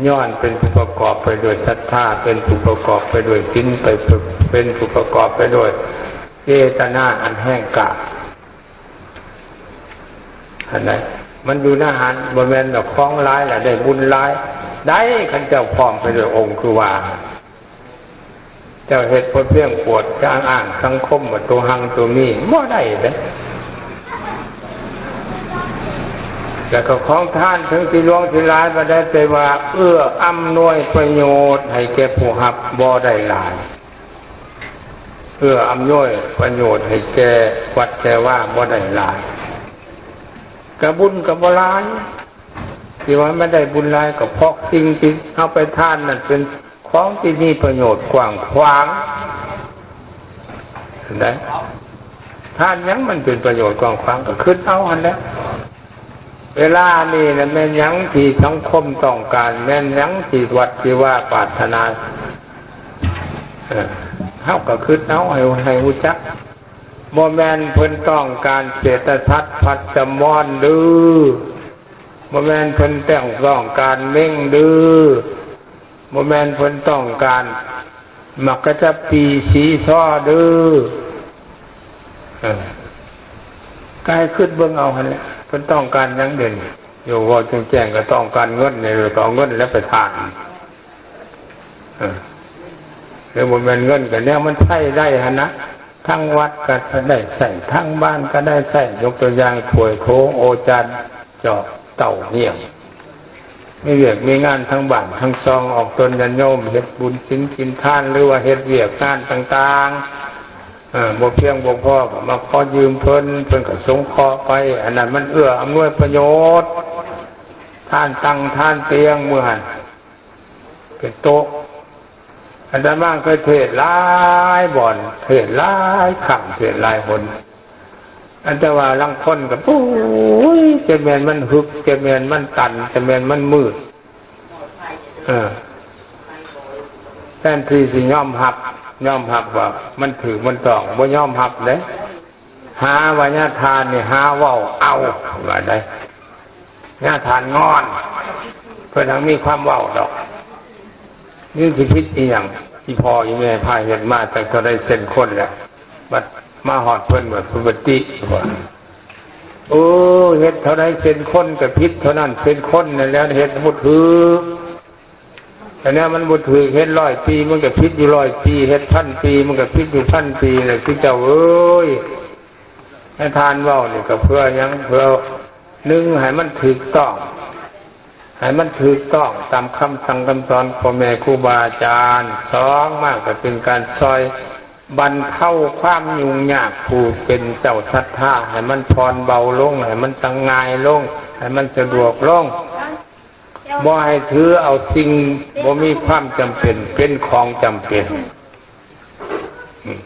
ຍ້ອນເປັນຜູ້ປະກອບໄປດ້ວຍສັດທາ, ເປັນຜູ້ປະກອບໄປດ້ວຍສິນ, ໄປ ເປັນຜູ້ປະກອບໄປດ້ວຍເຈຕນາອັນແຮງກ້າ. ອັນໃດ ມັນຢູ່ໃນຫັ້ນ, ບໍ່ແມ່ນວ່າຂອງຫຼາຍແລ້ວໄດ້ບຸນຫຼາຍໄດ້. ຄັນເຈົ້າພ້ອມໄປດ້ວຍອົງຄືວ່າ ເຈົ້າເຮັດພໍພຽງປວດຈາງອ້າງສັງຄົມວ່າໂຕຮັ່ງໂຕມີ ບໍ່ໄດ້ເດ້. ແລ້ວກໍຂອງທານເຖິງຊິຫຼວງຊິຫຼາຍປານໃດ, ແຕ່ວ່າເອື້ອອຳນວຍປະໂຫຍດໃຫ້ແກ່ຜູ້ຮັບບໍ່ໄດ້ຫຼາຍ, ເອື້ອອຳນວຍປະໂຫຍດໃຫ້ແກ່ວັດແກ່ວາບໍ່ໄດ້ຫຼາຍ, ກະບຸນກໍບໍ່ຫຼາຍ. ທີ່ວ່າມັນໄດ້ບຸນຫຼາຍ ກໍເພາະສິ່ງທີ່ເຮົາໄປທານນັ້ນເປັນຂອງທີ່ມີປະໂຫຍດກວ້າງຂວາງ. ເຫັນໄດ໋? ທານຫຍັງມັນເປັນປະໂຫຍດກວ້າງຂວາງ ກໍຄິດເອົາຫັ້ນແຫຼະ. ເວລານີ້ນະ ແມ່ນຫຍັງທີ່ສັງຄົມຕ້ອງການ? ແມ່ນຫຍັງທີ່ວັດທີ່ວາປາດຖະໜາ? ເອີ ເຮົາກໍຄິດເອົາໃຫ້ ໃຫ້ຮູ້ຈັກ. ບໍ່ແມ່ນເພິ່ນຕ້ອງການເສດຖະສັດພັດຈະມອນເດີ້. ບໍ່ແມ່ນເພິ່ນຕ້ອງ ຕ້ອງການເມັງເດີ້. ບໍ່ແມ່ນເພິ່ນຕ້ອງການໝາກກະຈະປີສີຊໍເດີ້. ເອີ ກໍໃຫ້ຄິດເບິ່ງເອົາຫັ້ນແຫຼະ ເພິ່ນຕ້ອງການຫຍັງເດ? ຢູ່ເວົ້າແຈ້ງໆ ກໍຕ້ອງການເງິນນີ້ ກໍເອົາເງິນແລ້ວໄປທານ. ເອີ ຫຼືບໍ່ແມ່ນເງິນ ກໍແນວມັນໃຊ້ໄດ້ຫັ້ນນະ. ທັງວັດກໍໄດ້ໃຊ້ ທັງບ້ານກໍໄດ້ໃຊ້ ຍົກຕົວຢ່າງຖ້ວຍໂຖ ໂອຈານ ຈອກເຕົ້າ ໜ້ຽງ ມີວຽກມີງານທັງບ້ານທັງຊ່ອງ ອອກຕົນຍາດໂຍມເຮັດບຸນສິນກິນທານ ຫຼືວ່າເຮັດວຽກງານຕ່າງໆ ເອີ ບໍ່ພຽງບໍ່ພໍກໍມາຂໍຢືມເພິ່ນ ເພິ່ນກໍສົງເຄາະໄປ ອັນນັ້ນມັນເອື້ອອຳນວຍປະໂຫຍດ. ທານຕັ່ງ ທານຕຽງ ມື້ຫັ້ນເປັນໂຕະ ອາດຕະມາເຄີຍເທດຫຼາຍບ່ອນ ເທດຫຼາຍຄັ້ງ ເທດຫຼາຍຫົນ ອັນແຕ່ວ່າລາງຄົນກໍ ໂອ້ຍ ຈະແມ່ນມັນຫຶກ ຈະແມ່ນມັນຕັນ ຈະແມ່ນມັນມືດ ເອີ ແທນທີ່ຊິຍອມຮັບ ຍອມຮັບວ່າມັນຖືກມັນຕ້ອງ ບໍ່ຍອມຮັບເດ້. ຫາວ່າຍາທ່ານນີ້ຫາເວົ້າເອົາ ວ່າໄດ໋ ຍາທ່ານງອນ ເພິ່ນຫາມີຄວາມເວົ້າດອກ ຍັງຊິຜິດອີ່ຫຍັງ ອີ່ພໍ່ອີ່ແມ່ພາເຮັດມາຈັກເທົ່າໃດເຊັ່ນຄົນແລ້ວ ບັດມາຮອດເພິ່ນ ເພິ່ນປະຕິ ວ່າ ໂອ້ ເຮັດເທົ່າໃດເຊັ່ນຄົນກໍຜິດເທົ່ານັ້ນເຊັ່ນຄົນນັ້ນແຫຼະ ເຮັດບໍ່ຖືກ. ແຕ່ແນວມັນບໍ່ຖືກ ເຮັດຮ້ອຍປີ ມັນກໍຜິດຢູ່ຮ້ອຍປີ ເຮັດພັນປີ ມັນກໍຜິດຢູ່ພັນປີແຫຼະ ຄືເຈົ້າເອີຍ. ໃຫ້ທ່ານເວົ້ານີ້ກໍເພື່ອຫຍັງ? ເພື່ອ ໜຶ່ງ ໃຫ້ມັນຖືກຕ້ອງ ໃຫ້ມັນຖືກຕ້ອງຕາມຄຳສັ່ງຄຳສອນພໍ່ແມ່ຄູບາອາຈານ, ສອງ ມາກໍເປັນການຊ່ອຍບັນເທົາຄວາມຫຍຸ້ງຍາກຜູ້ເປັນເຈົ້າສັດທາ ໃຫ້ມັນຜ່ອນເບົາລົງ ໃຫ້ມັນສະຫງ່າຍລົງ ໃຫ້ມັນສະດວກລົງ. ບໍ່ໃຫ້ຖືເອົາສິ່ງບໍ່ມີຄວາມຈຳເປັນເປັນຂອງຈຳເປັນ.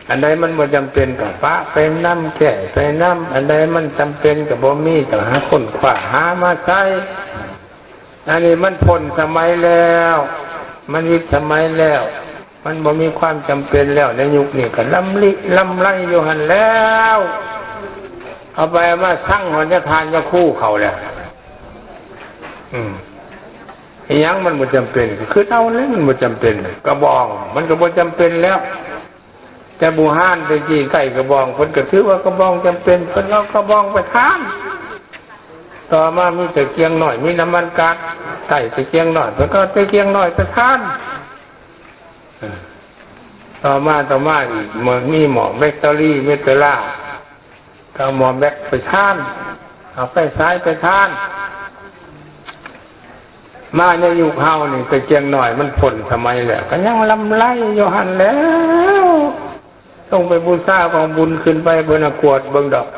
ອັນໃດມັນບໍ່ຈຳເປັນກໍປະໄປນຳ ແກ້ໄປນຳ, ອັນໃດມັນຈຳເປັນກໍບໍ່ມີກໍຫາຄົ້ນຄວ້າຫາມາໃຊ້. ອັນນີ້ມັນພົ້ນສະໄໝແລ້ວ, ມັນວິດສະໄໝແລ້ວ, ມັນບໍ່ມີຄວາມຈຳເປັນແລ້ວ. ໃນຍຸກນີ້ກໍລຳລິລຳໄລຢູ່ຫັ້ນແລ້ວ, ເອົາໄປເອົາມາສັງຫອນຍາທ່ານຍາຄູເຂົາແລ້ວ. ອືມ ອີຫຍັງມັນບໍ່ຈຳເປັນ ກໍຄິດເອົາແຫຼະ ມັນບໍ່ຈຳເປັນ. ກະບອງມັນກໍບໍ່ຈຳເປັນແລ້ວ, ແຕ່ບູຮານແຕ່ກີ້ໃຊ້ກະບອງ ເພິ່ນກໍຖືວ່າກະບອງຈຳເປັນ ເພິ່ນເອົາກະບອງໄປທານ. ຕໍ່ມາມີຕະກຽງນ້ອຍ ມີນ້ຳມັນກາດ ໃຊ້ຕະກຽງນ້ອຍ ເພິ່ນກໍເອົາຕະກຽງນ້ອຍໄປທານ. ຕໍ່ມາ ຕໍ່ມາອີກ ເມື່ອມີໝໍ້ແບັກເຕີຣີ ເມເຕີລາ ກໍເອົາໝໍ້ແບັກໄປທານ ເອົາໄຟສາຍໄປທານ. ມາໃນຍຸກເຮົານີ້ ຕະກຽງນ້ອຍມັນພົ້ນສະໄໝແລ້ວ ກໍຍັງລຳໄລຢູ່ຫັ້ນແຫຼະ. ລົງໄປບູຊາກອງບຸນ ຂຶ້ນໄປເພິ່ນກວດເບິ່ງດອກ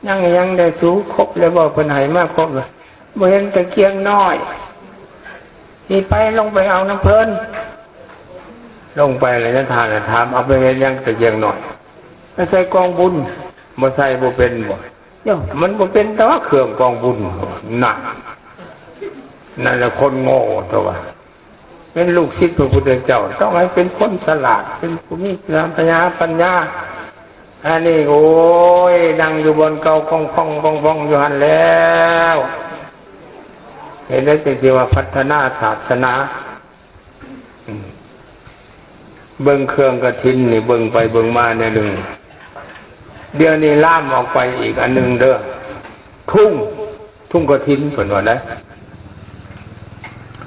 ຍັງອີຫຍັງແດ່ສູ ຄົບແລ້ວບໍ່? ເພິ່ນໃຫ້ມາຄົບແລ້ວ ບໍ່ເຫັນຕະກຽງນ້ອຍ. ນີ້ໄປ ລົງໄປເອົານຳເພິ່ນ. ລົງໄປແລ້ວຍາທ່ານຖາມ ເອົາໄປເຮັດຫຍັງຕະກຽງນ້ອຍ? ໄປໃສ່ກອງບຸນ. ບໍ່ໃສ່ບໍ່ເປັນບໍ? ໂຍ ມັນບໍ່ເປັນແຕ່ວ່າເຄື່ອງກອງບຸນ. ນັ້ນ ນັ້ນແຫຼະຄົນໂງ່ຕົວະ. ເປັນລູກສິດພະພຸດທະເຈົ້າ ຕ້ອງໃຫ້ເປັນຄົນສະຫຼາດ ເປັນຜູ້ມີປັນຍາ ປັນຍາ. ອັນນີ້ ໂອ້ຍ ນັ່ງຢູ່ບ່ອນເກົ່າ ກອງຟອງ ກອງຟອງຢູ່ຫັ້ນແລ້ວ. ເຮັດໄດ້ຈັ່ງຊິວ່າພັດທະນາສາສະໜາ. ອືມ ເບິ່ງເຄື່ອງກະຖິນນີ້ ເບິ່ງໄປເບິ່ງມາແນວໜຶ່ງ. ດຽວນີ້ລາມອອກໄປອີກອັນໜຶ່ງເດີ ທຸງ ທຸງກະຖິນ ເພິ່ນວ່າໄດ໋.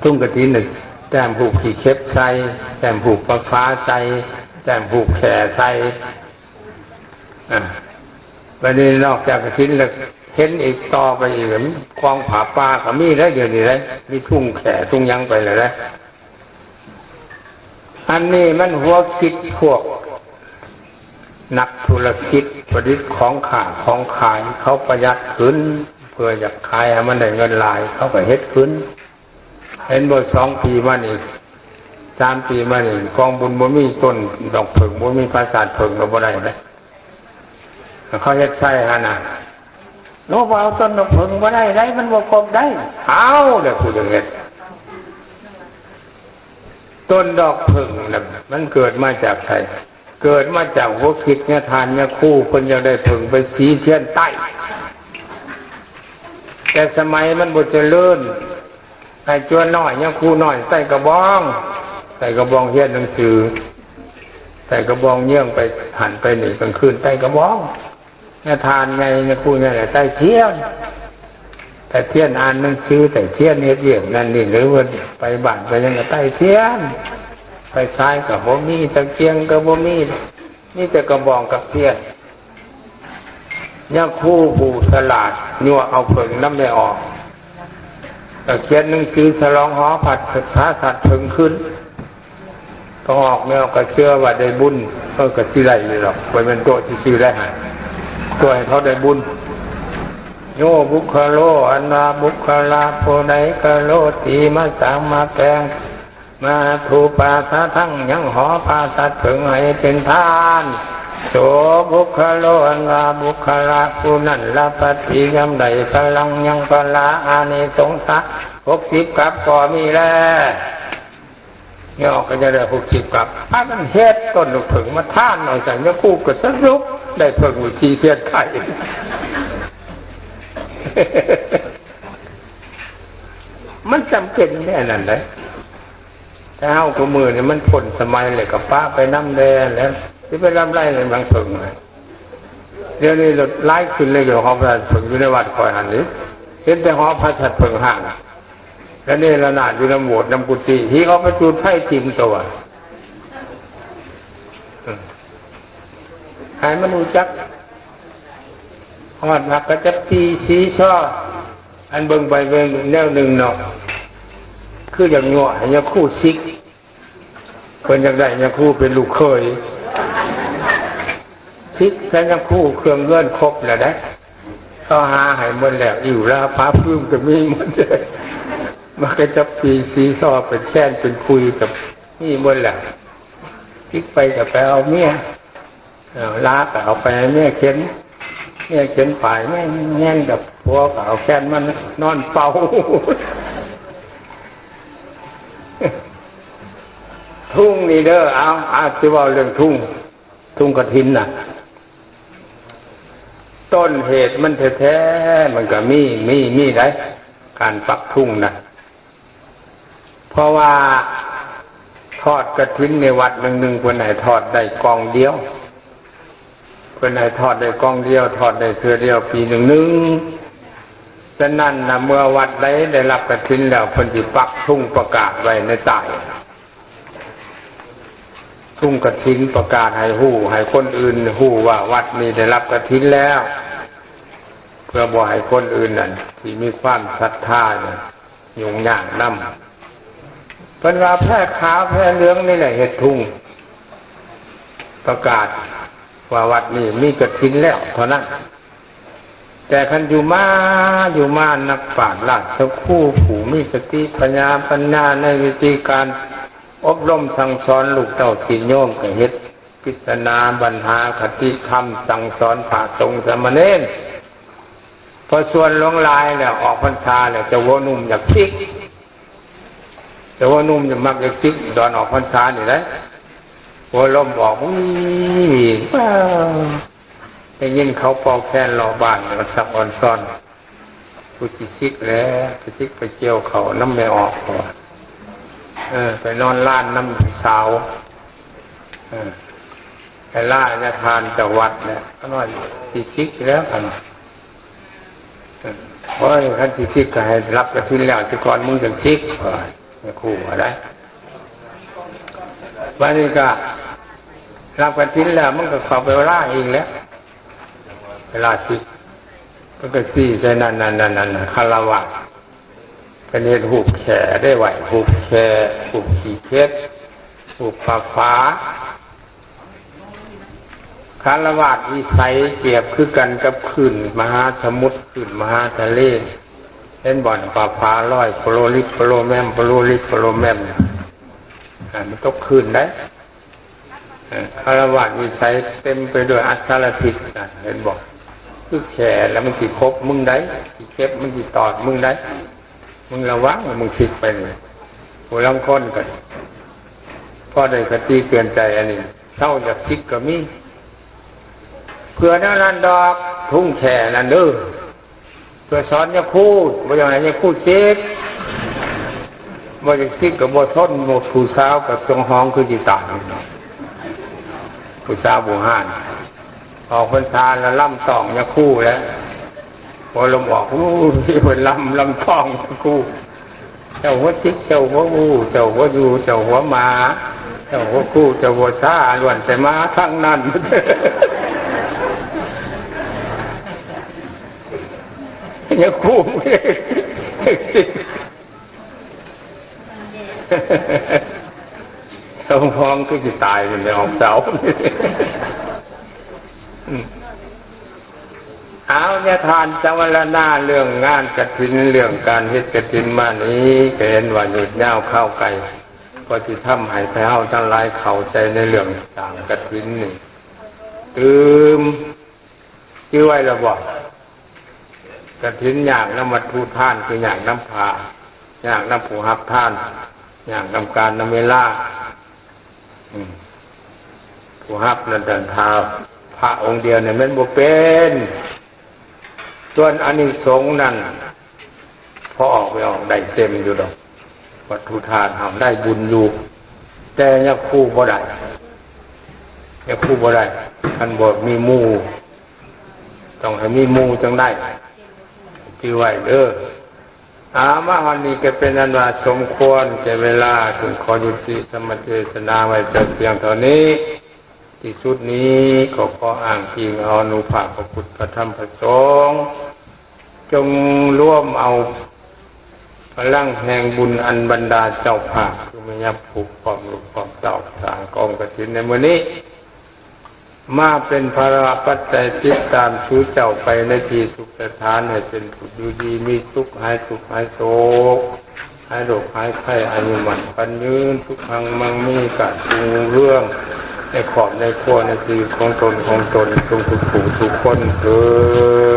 ທຸງກະຖິນນີ້ ແຕ້ມຮູບຂີ້ເຂັບໃສ່ ແຕ້ມຮູບປາຟ້າໃສ່ ແຕ້ມຮູບແຂ້ໃສ່. ອາ ບັດນີ້ນອກຈາກກະຖິນແລ້ວ ເຫັນອີກຕໍ່ໄປອີກ ກອງຜ້າປ່າກໍມີໄດ໋ ດຽວນີ້ໄດ໋ ມີທຸງແຂ້ທຸງຫຍັງໄປແລ້ວໄດ໋. ອັນນີ້ມັນຫົວຄິດພວກນັກທຸລະກິດ ປະດິດຂອງຄ້າຂອງຂາຍ ເຂົາປະຢັດຂຶ້ນ ເພື່ອຢາກຂາຍໃຫ້ມັນໄດ້ເງິນຫຼາຍ ເຂົາກໍເຮັດຂຶ້ນ. ເຫັນບໍ່ ສອງປີມານີ້ ສາມປີມານີ້ ກອງບຸນບໍ່ມີ ຕົ້ນດອກເຜິ້ງບໍ່ມີ ປາສາດເຜິ້ງກໍບໍ່ໄດ້ເດ້ ເຂົາເຮັດໃສ່ຫັ້ນນະ. ໂລ ບໍ່ເອົາຕົ້ນດອກເຜິ້ງບໍ່ໄດ້ໄດ໋ ມັນບໍ່ຄົບໄດ໋. ເອົາ ແລ້ວຜູ້ຈັ່ງເຮັດ ຕົ້ນດອກເຜິ້ງນະ ມັນເກີດມາຈາກໃສ? ເກີດມາຈາກຫົວຄິດຍາທ່ານຍາຄູ ເພິ່ນຢາກໄດ້ເຜິ້ງໄປສີທຽນໃຕ້. ແຕ່ສະໄໝມັນບໍ່ຈະເລີນ ໃຫ້ຈົວນ້ອຍ ຍາຄູນ້ອຍໃສ່ກະບອງ ໃສ່ກະບອງຮຽນໜັງສື ໃສ່ກະບອງເຍືອງໄປຫັ້ນໄປນີ້ ກາງຄືນໃສ່ກະບອງ. ຍາທ່ານໃຫຍ່ ຍາຄູໃຫຍ່ໃສ່ທຽນ ໃສ່ທຽນອ່ານໜັງສື ໃສ່ທຽນເຮັດວຽກນັ້ນນີ້ ຫຼືວ່າໄປບ້ານໄປຫຍັງກໍໃສ່ທຽນ. ໄຟສາຍກໍບໍ່ມີ ຕະກຽງກໍບໍ່ມີ. ມີແຕ່ກະບອງກັບພຽນ. ຍາຄູຜູ້ສະຫຼາດຍົວະເອົາເຜິ້ງນຳແມ່ອອກ ກໍຂຽນໜັງສືສະຫຼອງຫໍພັດ ພາສັດເຜິ້ງຄືນ. ກໍອອກແນວກະເຊື່ອວ່າໄດ້ບຸນ ເອີ ກະຊິໄດ້ຢູ່ດອກ ບໍ່ແມ່ນໂຕະຊື່ໆໄດ້ຫັ້ນ ໂຕະໃຫ້ເຂົາໄດ້ບຸນ. ໂຍບຸກຄະໂລ ອັນວ່າບຸກຄະລະຜູ້ໃດ ກະໂລຕີ ມາສ້າງມາແປງ ມະຫາພູປາສາທັງ ຍັງຫໍພາສັດເຜິ້ງໃຫ້ເປັນທານ. ໂສບຸກຄະໂລ ອັນວ່າບຸກຄະລະຜູ້ນັ້ນລະ ປະຕິຍາມໄດ້ພະລັງ ຍັງພະລາອານິສົງສະ ຫົກສິບກັບກໍມີແລ. ຍອກກໍຈະໄດ້ຫົກສິບກັບ ພາກັນເຮັດຕົ້ນເຜິ້ງມາທານເອົາໃສ່ຍາຄູກໍສະໜຸກ ໄດ້ເຜິ້ງຢູ່ທີ່ພຽນໄທ. ມັນຈຳເປັນແນວນັ້ນເດ້. ແຕ່ເຮົາຄູ່ມື້ນີ້ມັນພົ້ນສະໄໝແລ້ວ ກໍປະໄປນຳແດ່ແລ້ວ ຊິໄປລຳໄລໃນບາງເຜິ້ງ. ດຽວນີ້ລົດຫຼາຍຂຶ້ນເລີຍ ຢູ່ຫໍພະສັດເຜິ້ງຢູ່ໃນວັດຂ້ອຍຫັ້ນນີ້ ເຫັນແຕ່ຫໍພະສັດເຜິ້ງຮ້າງ ລະເນລະນາດຢູ່ນຳໂບດນຳກຸຕິ ຫີກອອກໄປຈູດໄຟຖິ້ມຕົວະ. ເອີ ໃຫ້ມັນຮູ້ຈັກ ຮອດມາກໍຈະປີສີຊໍ ອັນເບິ່ງໄປເບິ່ງແນວໜຶ່ງເນາະ ຄືຢາກຍົວະໃຫ້ຍາຄູສິກ ເພິ່ນຢາກໄດ້ຍາຄູເປັນລູກເຂີຍ ສິກໃສ່ຍາຄູ ເຄື່ອງເຮືອນຄົບແລ້ວເດ້ ເຂົາຫາໃຫ້ໝົດແລ້ວ ອິ້ວລາຜ້າຟືມກໍມີໝົດ ມາກະຈັບປີສີຊໍ ເປັນແຄນເປັນຄຸຍກໍມີໝົດແລ້ວ ສິກໄປກໍໄປເອົາເມຍ ເອີ ລາກໍເອົາໄປໃຫ້ເມຍເຂັນ ເມຍເຂັນປາຍແມ່ນກັບຜົວກໍເອົາແຄນມານອນເປົ່າ. ທຸງນີ້ເດີ ເອົາ ອາດຊິເວົ້າເລື່ອງທຸງ ທຸງກະຖິນນະ ຕົ້ນເຫດມັນແທ້ໆ ມັນກະມີ ມີ ມີໄດ໋ ການປັກທຸງນະ ເພາະວ່າທອດກະຖິນໃນວັດໜຶ່ງໆ ເພິ່ນໃຫ້ທອດໄດ້ກ່ອງດຽວ ເພິ່ນໃຫ້ທອດໄດ້ກ່ອງດຽວ ທອດໄດ້ເທື່ອດຽວປີໜຶ່ງໆ. ສະນັ້ນນະ ເມື່ອວັດໃດໄດ້ຮັບກະຖິນແລ້ວ ເພິ່ນຊິປັກທຸງປະກາດໄວ້ໃນປ້າຍ ທຸງກະຖິນປະກາດໃຫ້ຮູ້ ໃຫ້ຄົນອື່ນຮູ້ວ່າວັດນີ້ໄດ້ຮັບກະຖິນແລ້ວ ເພື່ອບໍ່ໃຫ້ຄົນອື່ນນັ້ນທີ່ມີຄວາມສັດທາຫຍຸ້ງຍາກນຳ. ເພິ່ນວ່າແພຂາວແພເຫຼືອງນີ້ແຫຼະເຮັດທຸງປະກາດວ່າວັດນີ້ມີກະຖິນແລ້ວເທົ່ານັ້ນ. ແຕ່ຄັນຢູ່ມາ ຢູ່ມາ ນັກປາດລາຊະຄູຜູ້ມີສະຕິປັນຍາ ປັນຍາໃນວິທີການອົບຮົມສັ່ງສອນລູກເຕົ້າສິດໂຍມ ກໍເຮັດ ພິດສະນາບັນຫາຄະຕິທຳ ສັ່ງສອນພະສົງສາມະເນນ. ພໍສ່ວນຫຼວງຫຼາຍແລ້ວ ອອກພັນສາແລ້ວ ເຈົ້າຫົວໜຸ່ມຢາກສິກ ເຈົ້າຫົວໜຸ່ມຢາກ ມັກຢາກສິກ ຕອນອອກພັນສານີ້ແຫຼະ ຫົວລົມອອກ ອຸ້ຍ ໄດ້ຍິນເຂົາເປົ່າແຄນເລາະບ້ານ ກໍຊັກອອນຊອນ ກູຊິສິກແຫຼະ ຊິສິກໄປກ່ຽວເຂົ້ານຳແມ່ອອກ ເອີ ໄປນອນລານນຳຜູ້ສາວ ເອີ ໄປລາຍະທານຈາກວັດແຫຼະ ຂ້ານ້ອຍຊິສິກແລ້ວ ຂ້ານ້ອຍ ເອີ ໂອ້ຍ ຄັນຊິສິກກໍໃຫ້ຮັບກະຖິນແລ້ວ ແຕ່ກ່ອນມຶງຈັ່ງສິກ ວ່າແມ່ຄູວ່າໄດ໋. ບາດນີ້ກໍຮັບກະຖິນແລ້ວ ມັນກໍເຂົ້າໄປລາອີກແລ້ວ ເວລາສິກ ເພິ່ນກໍຊີ້ໃສ່ນັ້ນໆ ຄາລະວາດ ເພິ່ນເຮັດຮູບແຂ້ໄດ້ໄຫວ ຮູບແຂ້ ຮູບຂີ້ເຂັບ ຮູບປາຟ້າ. ຄາລະວາດວິໄສປຽບຄືກັນກັບຄື້ນມະຫາສະໝຸດ ຄື້ນມະຫາທະເລ ເຫັນບໍ່ ປາຟ້າລອຍໂປໂລລິດໂປໂລແມມ ໂປໂລລິດໂປໂລແມມ ມັນຕົກຄື້ນໄດ໋. ຄາລະວາດວິໄສເຕັມໄປດ້ວຍອັດສາລະພິດ ເຫັນບໍ່ ຄືແຂ້ແລ້ວມັນຊິຂົບມຶງໄດ໋ ຊິເຂັບມັນຊິຕອດມຶງໄດ໋ ມຶງລະວັງ ມຶງສິກໄປນີ້. ຜູ້ລາງຄົນກໍພໍໄດ້ຄະຕິເຕືອນໃຈອັນນີ້ ເຊົາຢາກສິກກໍມີ ເພື່ອແນວນັ້ນດອກ ທຸງແຂ້ນັ້ນເດີ ເພື່ອສອນຍາຄູ ບໍ່ຢາກໃຫ້ຍາຄູສິກ ບໍ່ຢາກສິກກໍບໍ່ທົນ ຜູ້ສາວກໍຈົງຫອງຄືຊິຕາຍ ຜູ້ສາວບູຮານ ອອກພັນສາແລ້ວລຳຕ້ອງຍາຄູແຫຼະ ພໍລົມອອກ ໂອ້ຍ ເພິ່ນລຳ ລຳຕ້ອງຍາຄູ ເຈົ້າຫົວຈິກ ເຈົ້າຫົວອູ ເຈົ້າຫົວຢູ່ ເຈົ້າຫົວໝາ ເຈົ້າບໍ່ຄູເຈົ້າບໍ່ຊາ ລ້ວນແຕ່ມາທາງນັ້ນ ຢ່າຄູ ເຈົ້າຂອງຄືຊິຕາຍ ມັນໄດ້ອອກເສົາ. ເອົາ ຍາທ່ານສະຫວັນລະນາ ເລື່ອງງານກະຖິນ ເລື່ອງການເຮັດກະຖິນມານີ້ ກໍເຫັນວ່າຍືດຍາວຄາວໄກ ກໍຊິທຳໃຫ້ພວກເຮົາທັງຫຼາຍເຂົ້າໃຈໃນເລື່ອງສ້າງກະຖິນນີ້ຕື່ມ. ຈື່ໄວ້ແລ້ວບໍ່? ກະຖິນຍາກນຳວັດຖຸທານ ຄືຍາກນຳຜ້າ ຍາກນຳຜູ້ຮັບທານ ຍາກນຳການນຳເວລາ. ອືມ ຜູ້ຮັບນັ້ນ ທ່ານ ຖ້າພະອົງດຽວນີ້ແມ່ນບໍ່ເປັນ. ສ່ວນອານິສົງນັ້ນ ພໍອອກໄປອອກໄດ້ເຕັມຢູ່ດອກ ວັດຖຸທານເຮົາໄດ້ບຸນຢູ່ ແຕ່ຍາຄູບໍ່ໄດ້ ຍາຄູບໍ່ໄດ້ ຄັນບໍ່ມີໝູ່ ຕ້ອງໃຫ້ມີໝູ່ຈັ່ງໄດ້ ຈື່ໄວ້ເດີ້. ອາ ມາຮອດນີ້ກໍເປັນອັນວ່າສົມຄວນແກ່ເວລາ ຈຶ່ງຂໍຍຸຕິທຳມະເທດສະນາໄວ້ແຕ່ພຽງເທົ່ານີ້. ທີ່ສຸດນີ້ກໍຂໍອ້າງອີງເອົາອານຸພາບພະພຸດ ພະທຳ ພະສົງ ຈົ່ງລວມເອົາພະລັງແຫ່ງບຸນ ອັນບັນດາເຈົ້າພາບ ຄືແມ່ນຍາຄູພ້ອມລູກພ້ອມເຕົ້າ ສ້າງກອງກະຖິນໃນມື້ນີ້ ມາເປັນພາລະປັດໄຈຕິດຕາມສູ່ເຈົ້າໄປໃນທີ່ສຸກສະຖານ ໃຫ້ເປັນຜູ້ຢູ່ດີມີສຸກ ຫາຍທຸກຫາຍໂສກ ຫາຍໂລກຫາຍໄພ ອາຍຸໝັ້ນຂວັນຍືນ ສຸຂັງມັງມີ ການຮຸ່ງເຮືອງໃນຄອບໃນຄົວ ໃນຊີວິດຂອງຕົນຂອງຕົນ ທຸກໆຜູ້ທຸກຄົນເທີ້ນ.